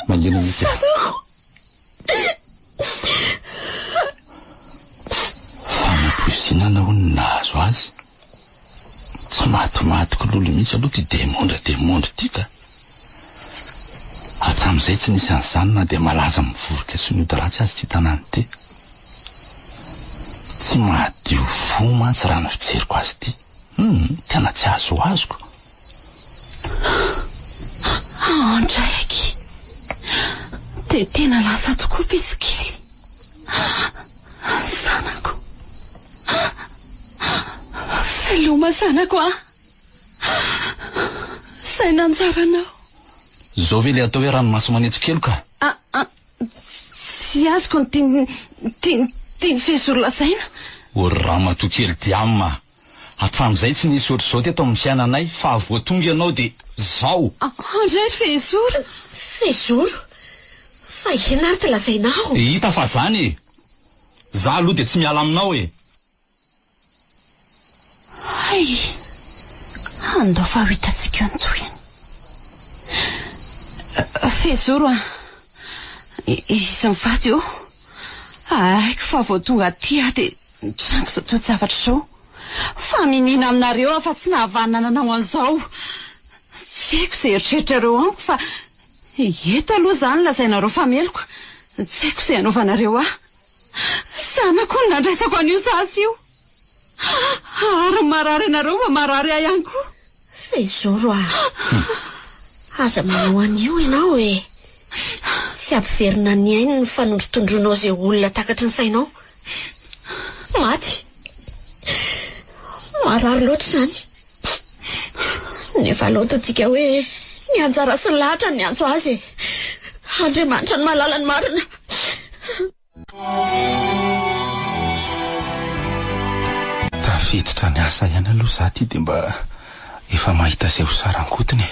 Mangina mihitsy e. Fanapoizinana hono no nahazo azy. Tsy matimaty kilolo mihitsy aloha ity demondra demondra ity ka. Hatramin'izay tsy nisy an'izany na dia malaza mivorika sy miody ratsy aza ity tanàna ity. Tsy mahadio fo mantsy raha ny fijeriko azy ity. Hum, tena tsy azoazoko. Andray akia. Dia tena lasa tokoa piso kely. Zanako. Veloma zanako a. Saina anjaranao. Izao ve ilay atao hoe ranomaso manetso-keloka? Ah, ah, tsy azoko ny tian'ny tian'ny tian'i Fehizoro lazaina. O ry ramatoa kely Diam a! Hatramin'izay tsy nisy ohatr'izao teto amin'ny fiainanay fa vao tonga ianao dia zao! Andray ry Fehizoro! Fehizoro? Fa inona ary ty lazainao? Hita fa zany e! Za aloha dia tsy miala aminao e! Hay! Andao fa ho hitantsika eo ny tohiny. Fehizoro a! Izy mivady ô! Haiko fa vao tonga aty aho dia nitranga izao toe-javatra izao. Fa miniana aminareo aho fa tsy nahavanona nanao an'izao. Tsy haiko izay eritreritrareo amiko fa eto aloha izany lazainareo fa meloka. Tsy haiko izay hanaovanareo ahy. Zanako no nandraisako an'io zaza io. Ary ny marary anareo mba marary ahy ihany koa. Fehizoro a! Aza manao an'io ianao e! Tsy hampiverina ny ainy ny fanondrotondroanao izay olona takatry ny sainao. Maty. Marary loatra izany. Nefa aleo ataontsika hoe ny anjara sy ny lahatra no niantso azy e! Andriamanitra no mahalala ny marina. Tafiditra niasa ihany aloha za ty dia mba efa mahita izay ho sarangotiny e.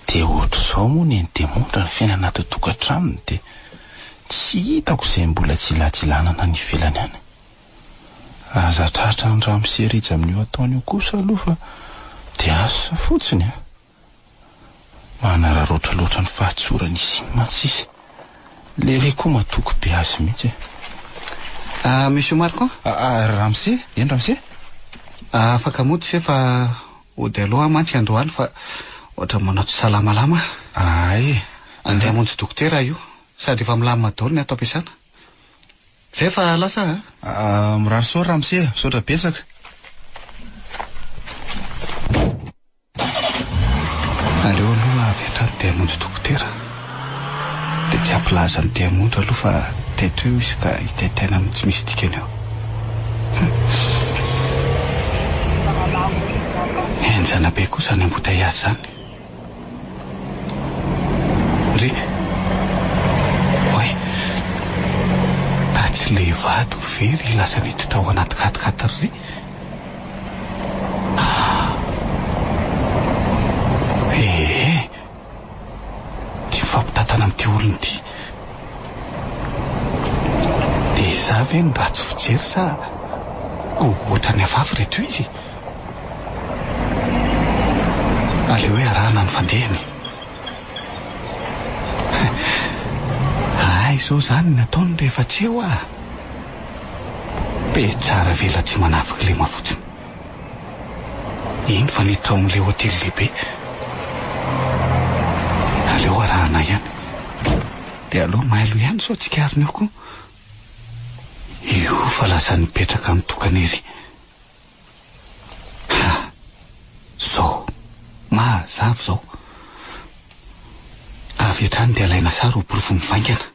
Dia ohatr'izao moa neny demondra ny fiainana ato an-tokantranony dia tsy hitako izay mbola jilajilanana any ivelany any. Aza tratran'i ramose Rija amin'io ataony io kosa aloha fa dia asa fotsiny a. Manararaotra loatra ny fahatsorany izy iny mantsy izy. Lery koa matoky be azy mihitsy e. Ah, Monsieur Marco? Ah, ah, Ramose? Eny Ramose? Ah, afaka mody ve fa hody aloha aho mantsy androany fa ohatran'ny manao tsy salamalama. Ay e. Andeha hamonjy dokotera aho io. Sady efa milamina daholo ny ato am-piasana. Zay fa lasa a! Ah, mirary soa ramose a! Misaotra betsaka. Aleo aloha avy hatrany dia hamonjy dokotera. Dia tsy hampilaza an'i Diamondra aloha fa teto io izy ka hitaitaina amin'ny tsy misy dikany eo. Hum. Henjana be koa izany embouteillage izany. Ry. Oay. Tatsy le vato ve ry lasa niditra ao anaty quat-quatre ry? Ah. Ee. Ty mifampitantana amin'ity olona ity. Dia izaho ve no ratsy fijery sa ohatran'ny hafahafa ireto izy? Aleo hoe arahana ny fandehany. Hay izao izany ny ataony rehefa tsy eo aho. Be tsara vela tsy manafy kilema fotsiny. Iny fa niditra ao amin'ilay hotely lehibe. Aleo arahana ihany. Dia aleo mailo ihany sao tsikariny eo koa. Io fa lasa nipetraka mitokana ery. Ha! Zao. Mazava izao. Avy hatrany dia alaina sary ho porofo mivaingana.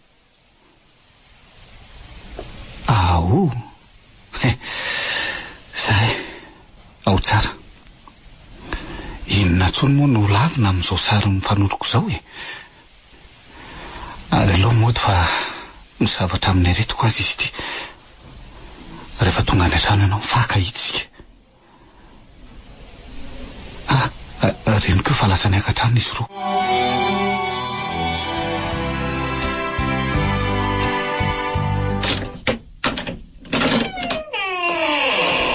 Aoh! He! Zay. Ao tsara. Inona intsony moa no lavina amin'izao sary mifanoloko izao e? Ary aleo mody fa misavatra amin'ny aretiko aza izy ity. Rehefa tonga any an-trano ianao, mifankahita isika. Ah, reny koa fa lasa niakatra any izy roa.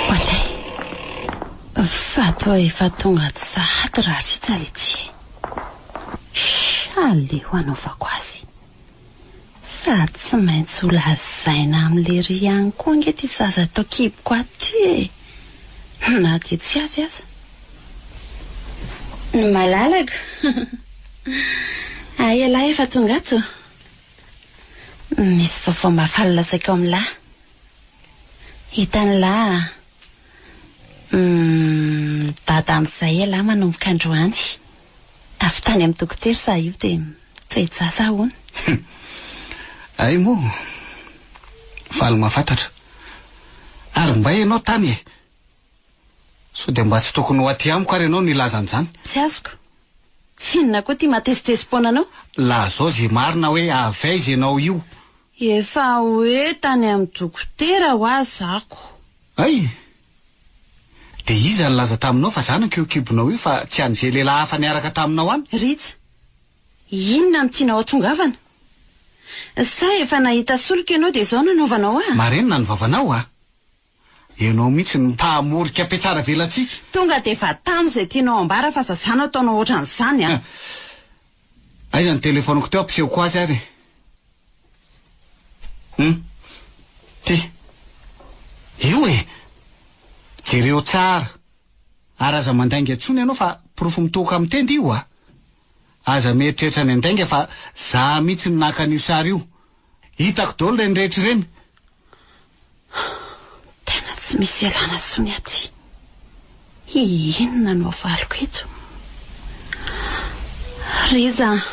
Ohatray. Fa toa efa tonga ato sahady Raritsa ity e. Shh, aleo hanaovako azy. Sady tsy maintsy ho lazaina amin'i Lery ihany koa ange ity zaza ato an-kiboko ato ity e! Na dia tsy azy aza. Ny malalako! Hay ialahy efa tonga ato? Misy vaovao mahafaly lazaiko amin'lah. Hitan'lah Humm, dada amin'izay ialahy manomboka androany. Avy tany amin'ny dokotera izaho io dia toe-jaza hono. Hay moa, faly mahafantatra. Ary mbay ianao tany e? Sao dia mba tsy tokony ho aty amiko ary ianao no hilaza an'izany? Tsy azoko. Inona koa ity mahatezitezi-poana anao? Lazao izay marina hoe avy aiza ianao io? Efa hoe tany amin'ny dokotera hoa zako. Hay! Dia iza nilaza taminao fa zanako io kibonao io fa tsy an'izay lehilahy hafa niaraka taminao any? Rija, inona no tianao hatongavana? Sa efa nahita solika ianao dia izao no anaovanao ahy? Marenina ny vavanao a! Ianao mihitsy no mpamorika mpiatsara velatsihy. Tonga dia vatano izay tianao ambara fa zazah no ataonao ohatran'izany a! Aiza ny telefaoniko teo ampisehoko azy ary e? Hum. Ty. Io e! Jereo tsara. Ary aza mandainga intsony ianao fa porofo mitohoka amin'ny tenda io a! Aza mieritreritra ny handainga fa za mihitsy no naka an'io sary io. Hitako daholo ireny rehetra ireny. Tena tsy misy ialana tsony aty. Inona no havaliko eto? Rija a!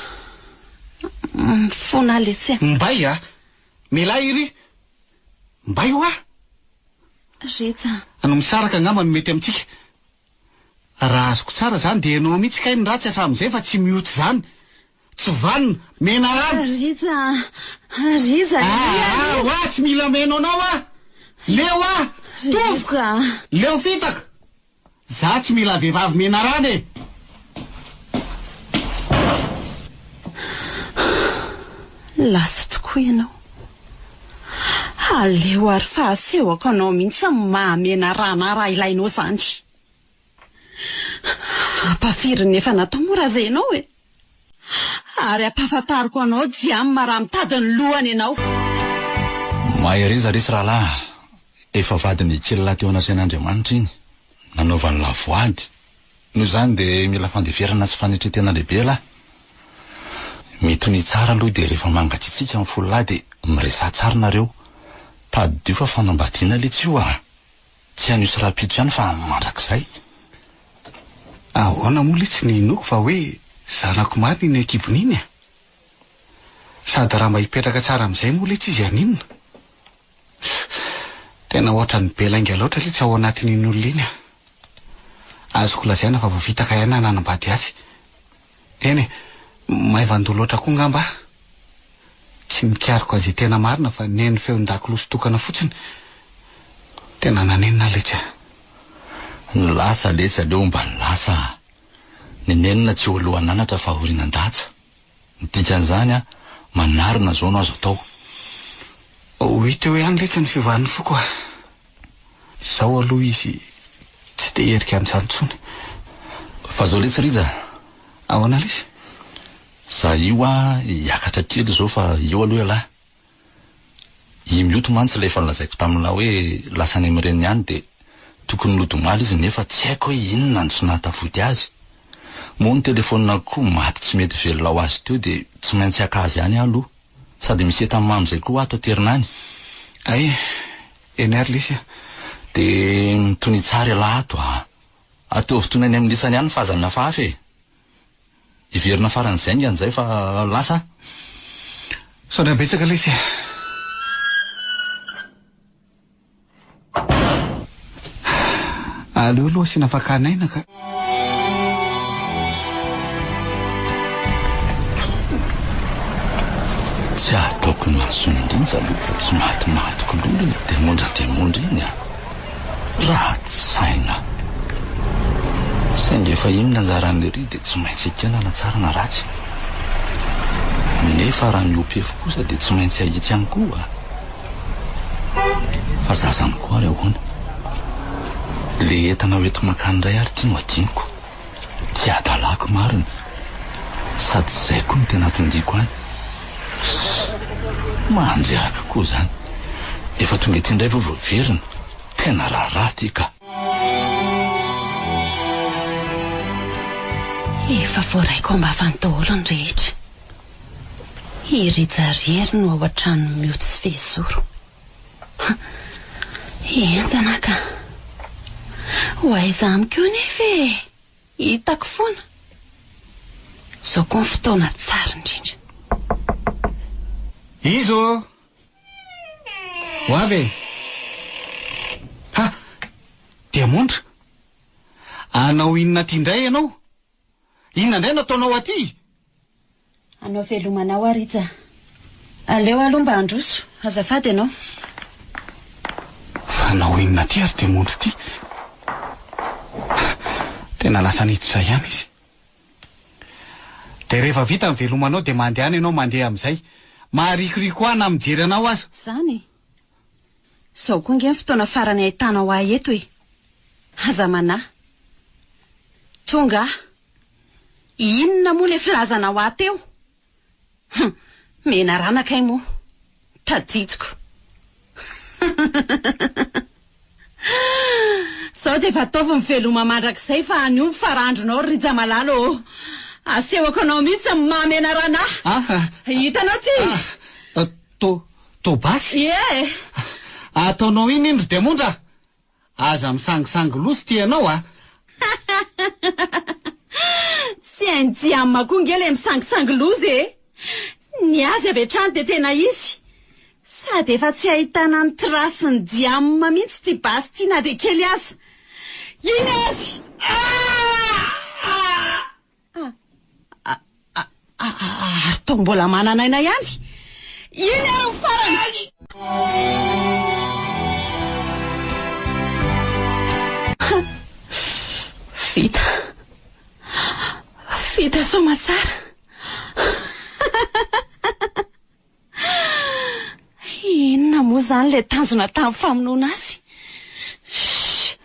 Mifona letsy a! Mbay a! Milay iry! Mbay hoa! Rija a! Ny misaraka angamba no mety amintsika. Raha azoko tsara izany dia ianao mihitsy kay no ratsy hatramin'izay fa tsy mioty izany. Tsy vanona! Menarana! Rija a! Rija a! Aa! Hoa tsy mila meno anao aho! Leo aho! Tofoka! Leo fitaka! Za tsy mila vehivavy menarana e! Lasa tokoa ianao. Aleo ary fa asehoko anao mihitsy ny maha menarana ahy raha ilainao izany. Ampafirin'ny efa natao moa raha izay ianao e! Ary ampahafantariko anao Jiam raha mitady ny lohany ianao. Mahereza resy rahalahy, efa vadin'i Kila teo anatrehan'Andriamanitra iny, nanaovany lavoady. Noho izany dia mila fandeferana sy fanetren-tena lehibe ialahy. Mitonia tsara aloha dia rehefa mangatsiatsiaka ny fololahy dia miresaha tsara nareo. Tadidio fa fanambadiana letsy io a! Tsy anio sy rahampitso ihany fa mandrakizay. Ahoana moa letsy ny hinoako fa hoe zanako marina iny ankibony iny a! Sady raha mba hipetraka tsara amin'izay moa letsy izy haninona? Tena ohatran'ny be lainga loatra letsy ao anatin'iny olona iny a! Azoko lazaina fa voafitaka ihany aho nanambady azy. Eny e, maivan-doha loatra koa angamba aho. Tsy nikaroka izay tena marina fa nihaino feon-dakolosy tokana fotsiny. Tena nanenina aho letsy a! Ny lasa letsy aleo mba ny lasa a! Ny nenina tsy ho alohan'anatra fa aorianan-datsa. Ny dikan'izany an, manarina izao no azo atao. Ho hita eo ihany letsy ny fiovan'ny foko a! Izao aloha izy tsy te hierika an'izany intsony. Fa zao letsy Rija a! Ahoana lesy? Za io a hiakatra kely izao fa eo aloha ialahy. I Mioty mantsy ilay efa nolazaiko taminao hoe lasa any amin'ny reniny any dia tokony nody omaly izy nefa tsy haiko hoe inona no tsy nahatafody azy. Moa ny telefaonina koa maty tsy mety velona ho azy teo dia tsy maintsy haka azy any aho aloha. Sady misy enta-mamy izay koa ato aterina any. Hay, eny ary lesy a. Dia mitonia tsara ialahy ato a. Ataovy tony any amin'ny lisany any fa aza mihafahafa e. Hiverina faran'izay haingana izay fa lasa aho. Misaotra betsaka lesy a. Aleo aloha asiana fakana aina ka. Tsy ataoko ny masony indrindra aloha fa tsy matimatiko lolo iny demondra demondra iny a. Ratsy saina. Saingy efa iny ny anjaran'lery dia tsy maintsy ekena na tsara na ratsy. Nefa raha mihoa-pefy kosa dia tsy maintsy ahitsy ihany koa. Fa zaza amiko ary ahoana? Le entana ho enti-mankany indray ary ty no adinoko. Ty hadalako marina. Sady zay koa no tena anton-diako any. Ssss. Mandriaka koa zany. Efa tonga ety indray vao voaverina. Tena raharaha ty ka. Efa voaraiko am-bavany daholo ny rehetra. I Rija irery no ao an-tranony mioty sy fehizoro. Henjana ka! Ho aiza amiko eo anefa e! Hitako foana. Izao koa ny fotoana tsara indrindra. Iza ô? Ho avy e! Ha! Diamondra! Hanao inona aty indray ianao? Inona indray no ataonao aty? Hanao veloma anao aho Rija. Aleo aloha mba handroso, azafady ianao. Fa hanao inona aty ary diamondra ity? Tena lasa niditra ihany izy. Dia rehefa vita ny velomanao dia mandehana ianao mandeha amin'izay. Maharikoriko ahy na mijery anao aza. Izany e! Izao koa ange ny fotoana farany ahitanao ahy eto e! Aza manahy. Tonga aho. Inona moa ilay filazanao ahy teo? Hum, menarana kay moa. Tadidiko. Izao dia efa ataovy ny veloma mandrakizay fa anio ny farandronao ry Rija malala ô. Asehoko anao mihitsy ny maha menarana ahy. Ah! Hitanao ty? Ah! To, to basy? Ie! Ataonao inona iny ry Diamondra? Aza misangisangy loha ity ianao a! Tsy hain'i Jiama koa nge le misangisangy loza e! Ny azy avy hatrany dia tena izy. Sady efa tsy ahitana ny trace-n'i Jiama mihitsy ity basy ity na dia kely aza. Iny ary! Ary toa mbola manana aina ihany. Iny ary ny farany! Vita. Vita soamatsara. Inona moa izany ilay tanjona tamin'ny famonoana azy? Shh!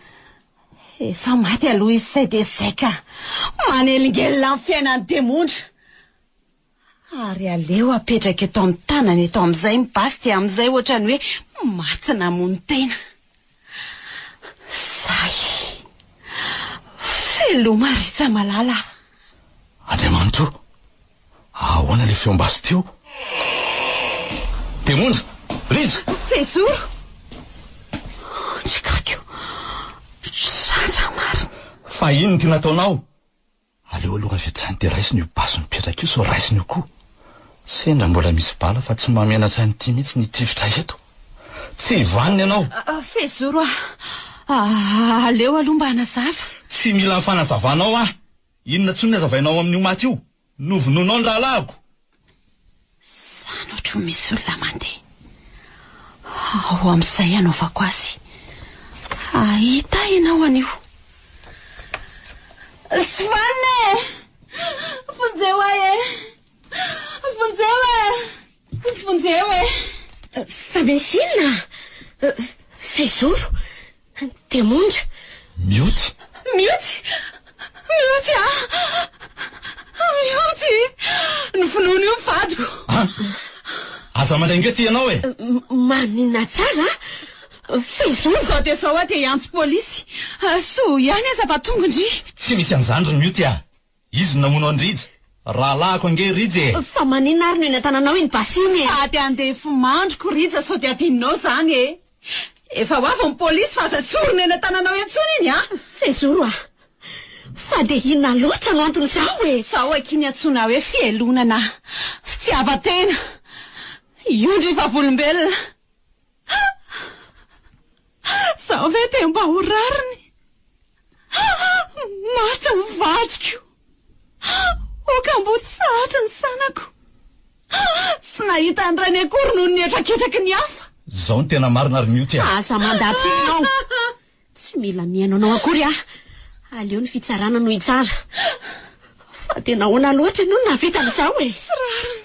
Efa maty aloha izy izay dia izay ka! Manelingelina ny fiainan'i Demondra! Ary aleo apetraka eto amin'ny tanany eto amin'izay ny basy dia amin'izay ohatran'ny hoe maty namono tena. Sahy! Veloma Ritsa malala a! Andriamanitra o! Ahoana ilay feom-basy teo? Demondra! Rija! Fehizoro! Ndrikako! Tratra marina! Fa inona ity nataonao? Aleo aloha avy hatrany dia raisina io basy mipetraka io sao raisina io koa. Sendra mbola misy bala fa tsy mahamenatra an'ity mihitsy ny hitifitra eto. Tsy vanona ianao! Fehizoro a! Aleo aloha mba hanazava. Tsy mila ny fanazavanao aho! Inona intsony ny hazavainao amin'io maty io? Novonoinao ny rahalahiko! Izany ohatry ny misy olona mandeha. Ao amin'izay hanaovako azy. Hahita ahy ianao anio. Tsy vanona e! Vonjeo ahy e! Vonjeo e! Vonjeo e! Fa misy inona? Fehizoro! Diamondra! Mioty! Mioty! Mioty ah! Mioty! Novonoina io ny vadiko! An! Aza mandainga eto ianao e! Manina tsara a! Fehizoro! Izao dia izao aho dia hiantso polisy. Soa ihany aza fa tonga ndry! Tsy misy an'izany ry Mioty a! Izy no namono an'i Rija. Rahalahiko ange i Rija e! Fa maninona ary no eny an-tananao iny basy iny e? Sady andefimandriko Rija sao dia adinonao izany e! Efa ho avy ny polisy fa aza tsorina eny an-tananao intsony iny a! Fehizoro a! Fa dia inona loatra no anton'izao e? Izao akia ny antsoina hoe fialonana, fitiavan-tena. Io ndry vavolombelona. Izaho ve dia mba ho rariny? Maty ny vadiko. Ho kamboty sahady ny zanako. Tsy nahita ny rainy akory noho ny hetraketraky ny hafa. Izao no tena marina ry Mioty a! Aza mandà-teny aho. Tsy mila mihaino anao akory aho. Aleo ny fitsarana no hitsara. Fa dia nahoana loatra no nahavita an'izao e? Tsy rariny.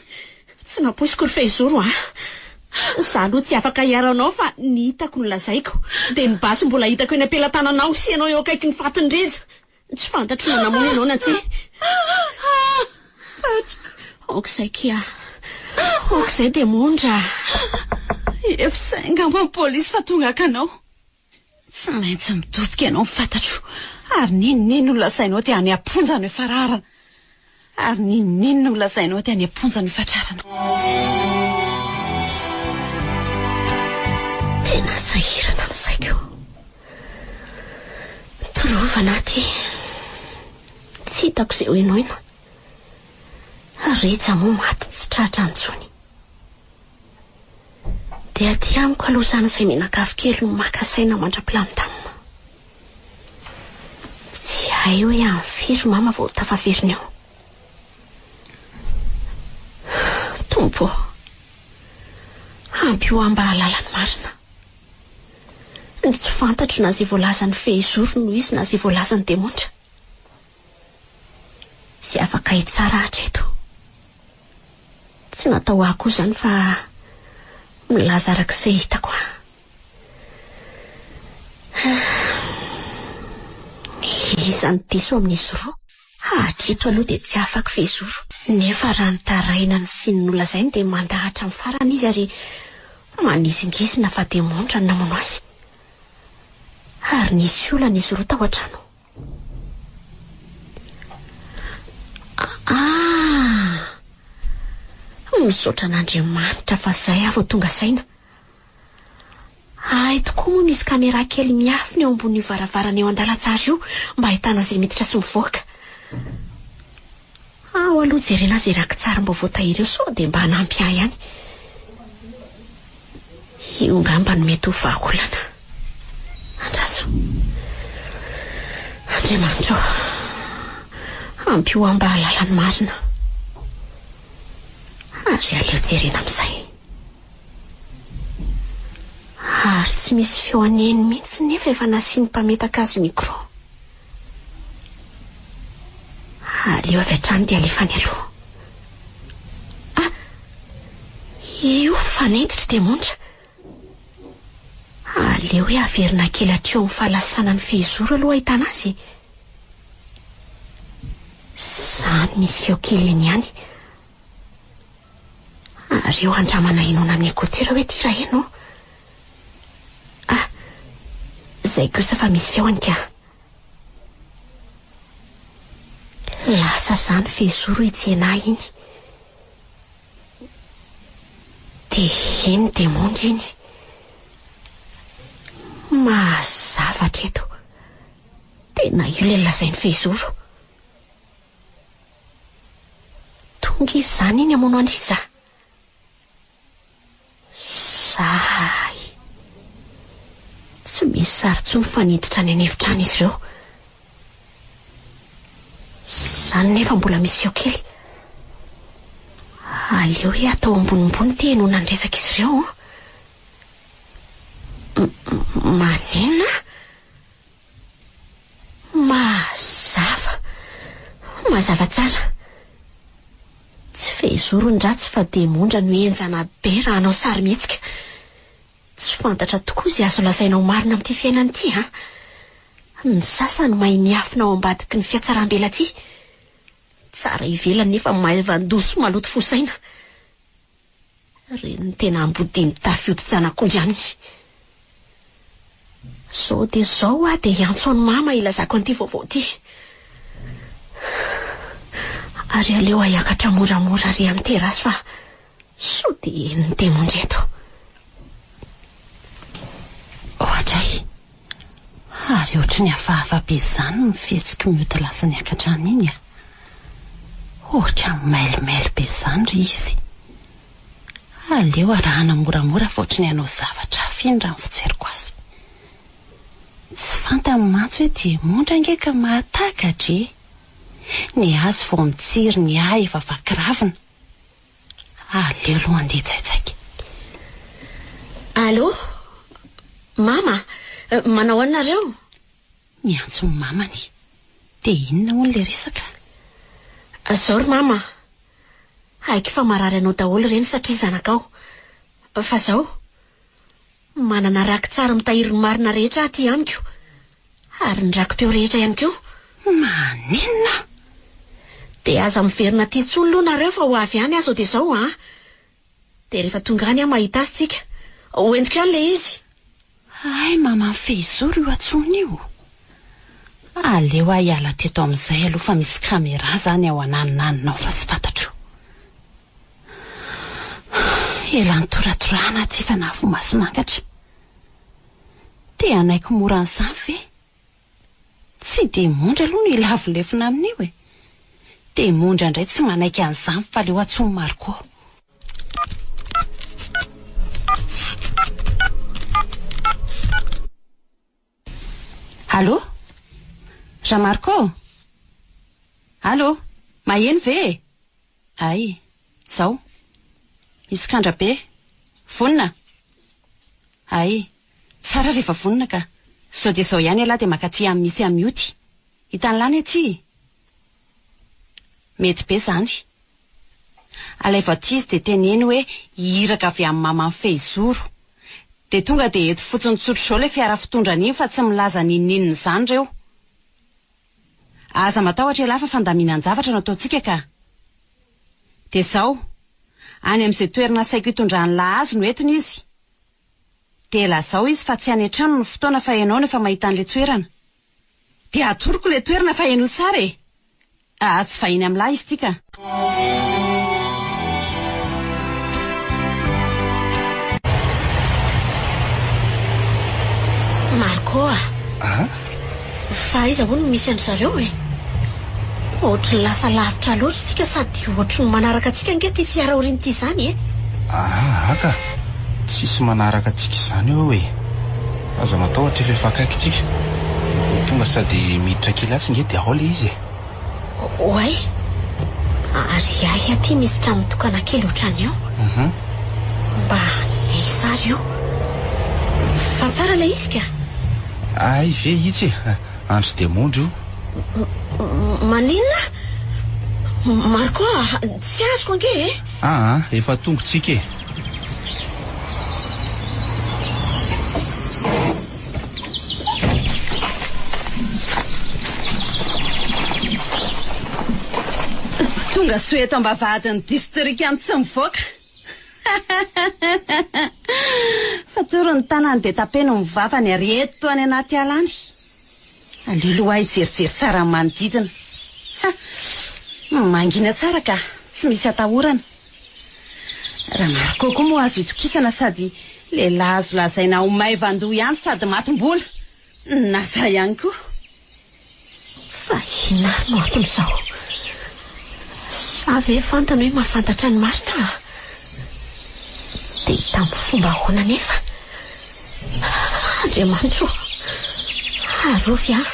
Tsy nampoiziko ry Fehizoro a! Izaho aloha tsy afaka hiaro anao fa ny hitako no lazaiko. Dia ny basy mbola hitako eny am-pelatananao sy ianao eo akaikin'ny fatin'i Rija. Tsy fantatro na namono ianao na tsia. Aoka izay kia. Aoka izay Diamondra. Efa izay angamba ny polisy fa tonga haka anao. Tsy maintsy midoboka ianao fantatro ary n'inon'inona ho lazainao dia any am-ponja no hifararana. Ary n'inon'inona ho lazainao dia any am-ponja no hifatrarana. Tena sahirana ny saiko. Torovana aty. Tsy hitako izay ho henoina. Rija moa maty tsy tratra intsony. Dia aty amiko aloha izany izay mianakavy kely no maka saina mandra-pilamindamina. Tsy hay hoe amin'ny firy mama vao tafaverina eo. Tompo ô, ampio ahy mba hahalala ny marina. Ny tsy fantatro na izay voalazan'ny fehizoro no izy na izay voalazan'ny demontra. Tsy afaka hitsara hatreto. Tsy natao ho ahy koa izany fa milaza araka izay hitako aho. Iza no diso amin'izy roa? Hatreto aloha dia tsy afaka fehizoro. Nefa raha ny tarainany sy ny nolazainy dia mandà hatramin'ny farany izy ary manizingizina fa diamondra no namono azy. Ary nisy olana izy roa tao an-trano. Ah! Misaotra an'Andriamanitra fa zay aho vao tonga saina. Hay tokoa moa misy caméra kely miafina eo ambonin'io varavarana eo an-dalantsara io mba ahitana izay miditra sy mivoaka. Ao aloha jerena izay raki-tsarim-baovao tahiry eo sao dia mba hanampy ahy ihany. Io angamba no mety ho vahaolana. Andraso. Andriamanitra ô, ampio aho mba hahalala ny marina. Ary aleo jerena amin'izay. Ary tsy misy feo an'eny mihitsy nefa efa nasian'ny mpametaka azy micro. Aleo avy hatrany dia alefa any aloha. Ah! Io fa nentitra diamondra. Aleo hoe averina kely hatreo amin'ny fahalasana ny fehizoro aloha ahitana azy. Izany misy feo kely eny ihany. Ary eo andramana henoina amin'ny écouteur hoe ty raha heno. Ah! Izay kosa fa misy feony ka. Lasa izany fehizoro hitsena ahy iny. Dia iny diamondra iny. Mazava hatreto. Tena io ilay lazain'i Fehizoro. Tonga izy izany iny hamono an'i Rija. Zay. Tsy misy sary intsony fa niditra any an'efitra any izy ireo. Izany nefa mbola misy feo kely. Aleo hoe atao ambonimbony ity henoina ny resak'izy ireo. Maninona? Mazava. Mazava tsara. Tsy fehizoro ny ratsy fa diamondra no henjana be raha hanao sarimihetsika. Tsy fantatra tokoa izay azo lazaina ho marina amin'ity fiainana ity an! Ny sasany mahay miafina ao ambadiky ny fihatsaram-belatsihy. Tsara ivelany nefa maivan-doha sy maloto fo saina. Ireny tena ambodia mitafy hodi-janak'ondry ihany. Zao dia zao aho dia hiantso an'i mama hilazako an'ity vaovao ity. Ary aleo aho hiakatra moramora ary amin'ny terrasse fa sao dia henon'ny demondry eto. Oadray! Ary ohatry ny hafahafa be izany ny fihetsiky Mioty lasa niakatra any iny a! Ohatran'ny mailomailo be izany ry izy. Aleo arahana moramora fa ohatry ny hanao zavatra hafa iny raha ny fijeriko azy. Tsy fantany mantsy hoe diamondra ange ka mahatakatra e! Ny azy vao mitsiry ny ahy efa vaky ravina. Aleo aloha handeha tsaitsaika. Allô? Mama, manao ahoana nareo? Niantso ny mamany. Dia inona hono ilay resaka? Zao ry mama a! Haiko fa marary anao daholo ireny satria zanakao. Fa zao, manana raki-tsary mitahiry ny marina rehetra aho aty amiko. Ary ny raki-peo rehetra ihany koa. Maninona? Dia aza miverina aty intsony aloha nareo fa ho avy any aho zao dia zao an! Dia rehefa tonga any aho mahita azy tsika. Ho entiko ihany ilay izy. Hay maman'i Fehizoro io antsoina io. Aleo aho hiala teto amin'izay aloha fa misy caméra zany ao ananonanona ao fa tsy fantatro. Ela nitoratorahana aho tsy efa nahavoa mason'angatra. Te hanaiky mora an'izany ve? Tsy diamondra aloha no hilavo lefona amin'io e! Diamondra indray tsy manaiky an'izany fa aleo antsoin'i Marco. Allô? Ra-Marco? Allô? Maheno ve e? Hay, zao. Misy kandra be. Vonona? Hay, tsara rehefa vonona ka. Sao dia izao ihany ialahy dia mankaty amin'ny misy an'i Mioty. Hitan'lah anie ity e! Mety be izany. Alaivo aty izy dia teneno hoe iraka avy amin'ny maman'i Fehizoro. Dia tonga dia eto fotsiny tsotr'izao ilay fiara fitondra an'iny fa tsy milaza n'inon'inona izany ireo. Aza matahotra ialahy fa fandaminan-javatra no ataontsika ka. Dia izao, any amin'izay toerana asaiko hitondran'lah azy no entina izy. Dia lazao izy fa tsy any an-trano ny fotoana fa ianao no efa mahita an'ilay toerana. Dia atoroko ilay toerana fa henoy tsara e! Aa tsy vahiny amin'lah izy ity ka. Marco a! A? Fa aiza hono no misy an-dry zareo e? Ohatry ny lasa lavitra loatra isika sady ohatry ny manaraka antsika ange ity fiara aoriana ity izany e! Aa ka! Tsisy manaraka antsika izany eo e! Aza matahotra efa efa akaiky tsika. Vao tonga sady miditra kely atsy nge dia ao ilay izy e! Oay! Ary ahy aty misy trano mitokana kely ohatran'io. Mba an'iza ary io? Fa tsara ilay izy ka! Hay ve itsy e! Andry diamondra io. Maninona? Marco a! Tsy azoko ange e! Aa, efa tonga tsika e! Tonga soa eto ambavahadin'ny distrikan'i tsy mivoaka. Fatory ny tanany dia tapeno ny vavany ary eto any anaty ala any. Aleo aloha aho hijerijery tsara ny manodidina. Ha! Mangina tsara ka, tsy misy atahorana. Raha Marco koa moa azo itokisana sady lehilahy azo lazaina ho maivan-doha ihany sady matim-bola. Na za ihany koa. Fa inona ary no anton'izao? Sa ve fantany hoe mahafantatra ny marina aho? Dia tamin'ny fomba ahoana anefa? Andriamanitro ô! Arovy aho.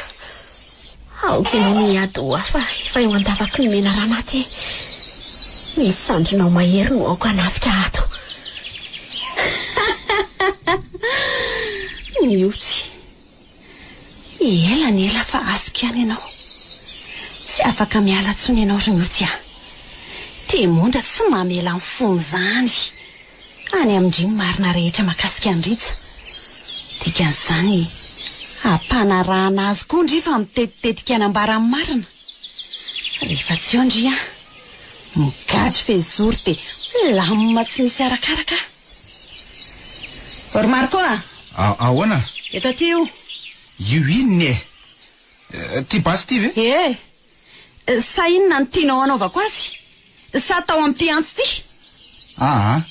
Aoka ianao no hiady ho ahy fa efa eo an-davaky ny menarana aty. Ny sandrinao mahery no aoka hanavotra ahy ato. Miotsy. Ela ny ela fa azoko ihany ianao. Tsy afaka miala intsony ianao ry Miotsy a! Temondra tsy mamela ny fony izany. Any amin-dry ny marina rehetra mahakasika an'i Rija. Dikan'izany, ampanarahana azy koa ndry fa mitetitetika hanambara ny marina. Rehefa tsy eo ndry an, migadra fehizoro dia milamina tsy misy arakaraka. Ry Marco a! Ahoana? Eto aty io. Io inona e? Ty basy ity ve? Ee. Sa inona no tianao hanaovako azy? Sa atao amin'ity antsy ity? Aa,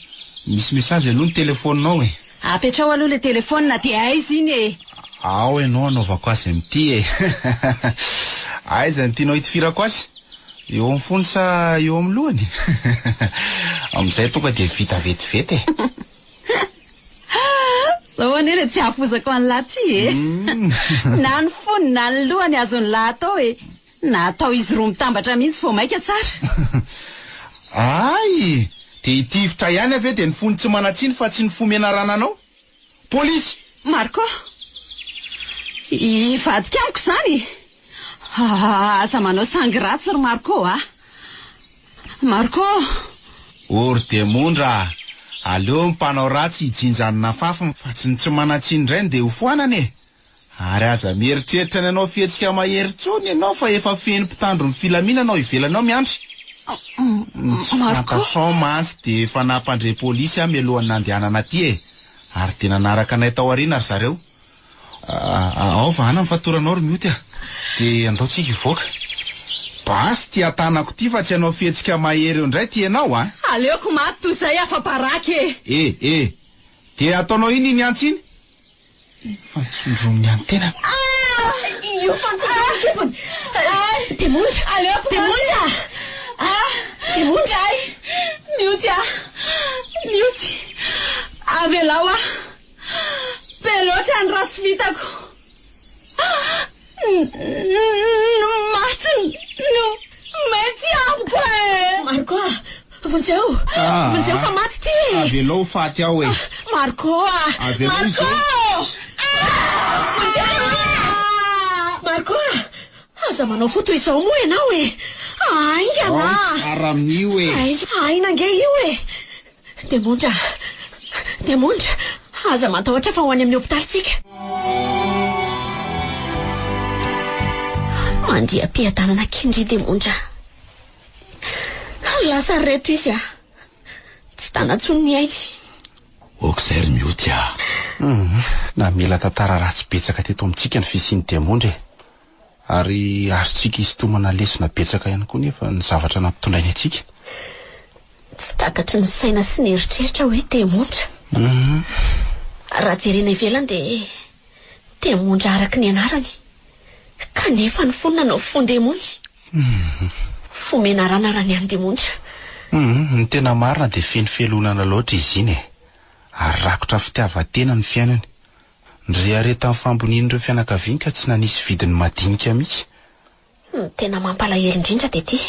misy message aloha ny telefaoninao e. Apetraho aloha ilay telefaonina dia aiza iny e? Ao ianao hanaovako azy amin'ity e. Aiza no tianao hitifirako azy? Eo amin'ny fony sa eo amin'ny lohany? Amin'izay tonga dia vita vetivety e. Zao anie le tsy hahafozako an'lah ty e! Na ny fony na ny lohany azon'lah atao e! Na atao izy roa mitambatra mihitsy vao maika tsara. Hay! Dia hitifitra ihany aho ve dia ny fony tsy manan-tsiny fa tsy ny fo menarana anao? Polisy! Marco! Hivadika amiko izany? Aza manao sangy ratsy ry Marco a! Marco! O ry demondra a! Aleo ny mpanao ratsy hijinja ny nafafiny fa tsy ny tsy manan-tsiny indray no dia hofoanana e! Ary aza mieritreritra ny hanao fihetsika mahery intsony ianao fa efa feno mpitandro ny filaminana ao ivelany ao miandry. Ny tsy fantatrao mantsy dia efa nampandre polisy aho mialohan'ny nandehanana aty e! Ary dia nanaraka anay tao aoriana ry zareo. Ao vahana ny fatoranao ry Mioty a! Dia andao tsika hivoaka. Basy ity an-tanako ity fa tsy hanao fihetsika mahery eo indray ity ianao a! Aleoko maty toy izay afa-baraka e! E! E! Dia ataonao inona iny antsy iny? Fantsondromin'ny antenany. Ah! Io fantsondromin'ny kibony! Demondra! Aleoko Demondra! Ah! Demondra! Ay! Mioty ah! Mioty! Avelao aho! Be loatra ny ratsy vitako. Ny maty no mety amiko e! Marco a! Vonjeo! Vonjeo fa maty ity e! Avelao ho faty ao e! Marco a! Avelao izy Marco! eo. Vonjeo! Marco a! Aza manao fo toy izao moa ianao e! Haingana! Ao tsara amin'io e! Aina ange io e! Demondra, Demondra, aza matahotra fa ho any amin'ny hopitaly tsika. Mandriam-piadanana kindry Demondra. Lasa ry reto izy ah. Tsy tana intsony ny ainy. Ok izay ry Mioty ah. Hum, namela tantara ratsy betsaka teto amintsika ny fisian'i Demondra e. Ary azontsika isintomana lesona betsaka ihany koa nefa ny zavatra nampitondrainy antsika. Tsy takatry ny saina sy ny eritreritra hoe Temontra. Raha jerena ivelany dia Temontra araka ny anarany. Kanefa ny fony nanao fon-demony. Fo menarana raha ny an'i Demontra. Ny tena marina dia feno fialonana loatra izy iny e. Ary rakotra fitiavan-tena ny fiainany. Nirehareha tamin'ny fahambonian'ireo fianakaviany ka tsy nanisy vidiny madinika mihitsy. Ny tena mampalahelo indrindra dia ity.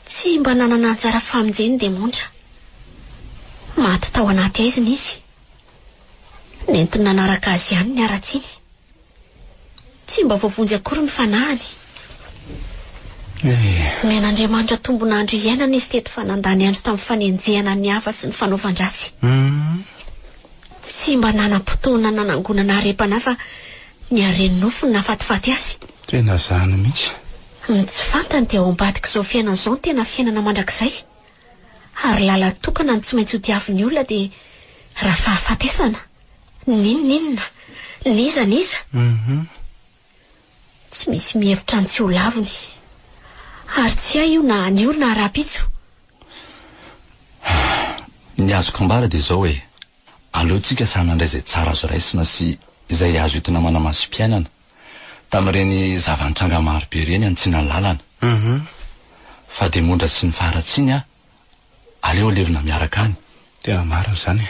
Tsy mba nanana anjara famonjena i Demontra. Maty tao anaty haizina izy. Nentiny nanaraka azy ihany ny haratsiany. Tsy mba voavonjy akory ny fanahiny. Nomen'Andriamanitra tombon'andro hiainana izy teto fa nandany andro tamin'ny fanenjehana ny hafa sy ny fanaovan-dratsy. Tsy mba nanam-potoana nanangonana harem-panahy fa ny haren'ny nofo no nahafatifaty azy. Tena izany mihitsy. Ny tsy fantany dia ao ambadik'izao fiainana izao ny tena fiainana mandrakizay. Ary lalan-tokana no tsy maintsy hodiavin'ny olona dia raha fahafatesana. N'inon'inona, n'iza n'iza. Tsy misy mihevitra ny tsy ho laviny. Ary tsy hay io na anio na rahampitso. Ny azoko ambara dia izao e, aleontsika samy handray izay tsara azo raisina sy izay azo entina manamasim-piainana, tamin'ireny zava-nitranga marobe ireny hanitsina ny lalana. Fa diamondra sy ny faharatsiany a, aleo alevina miaraka any. Tena marina izany e.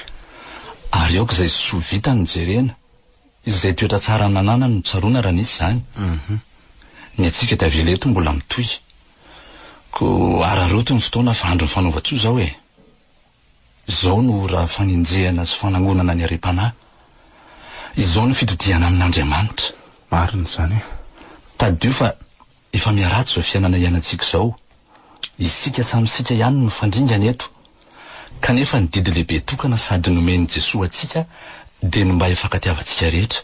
Ary aoka izay soa vitany no jerena, izay toetra tsara nananany no tsaroana raha nisy izany. Ny antsika tavela eto mbola mitohy. Koa araraoty ny fotoana fa andron'ny fanaovan-tsoa izao e. Izao no ora fanenjehana sy fanangonana ny harem-panahy. Izao no fitodihana amin'Andriamanitra. Marina izany e. Tadidio fa efa miharatsy izao fiainana iainantsika izao. Isika samy isika ihany no mifandringana eto. Kanefa ny didy lehibe tokana sady nomen'i Jesoa antsika dia ny mba hifankatiavantsika rehetra.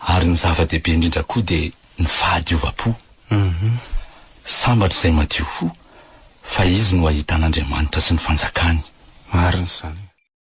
Ary ny zava-dehibe indrindra koa dia ny fahadiovam-po. Sambatra izay madio fo, fa izy no hahita an'Andriamanitra sy ny fanjakany. Marina izany.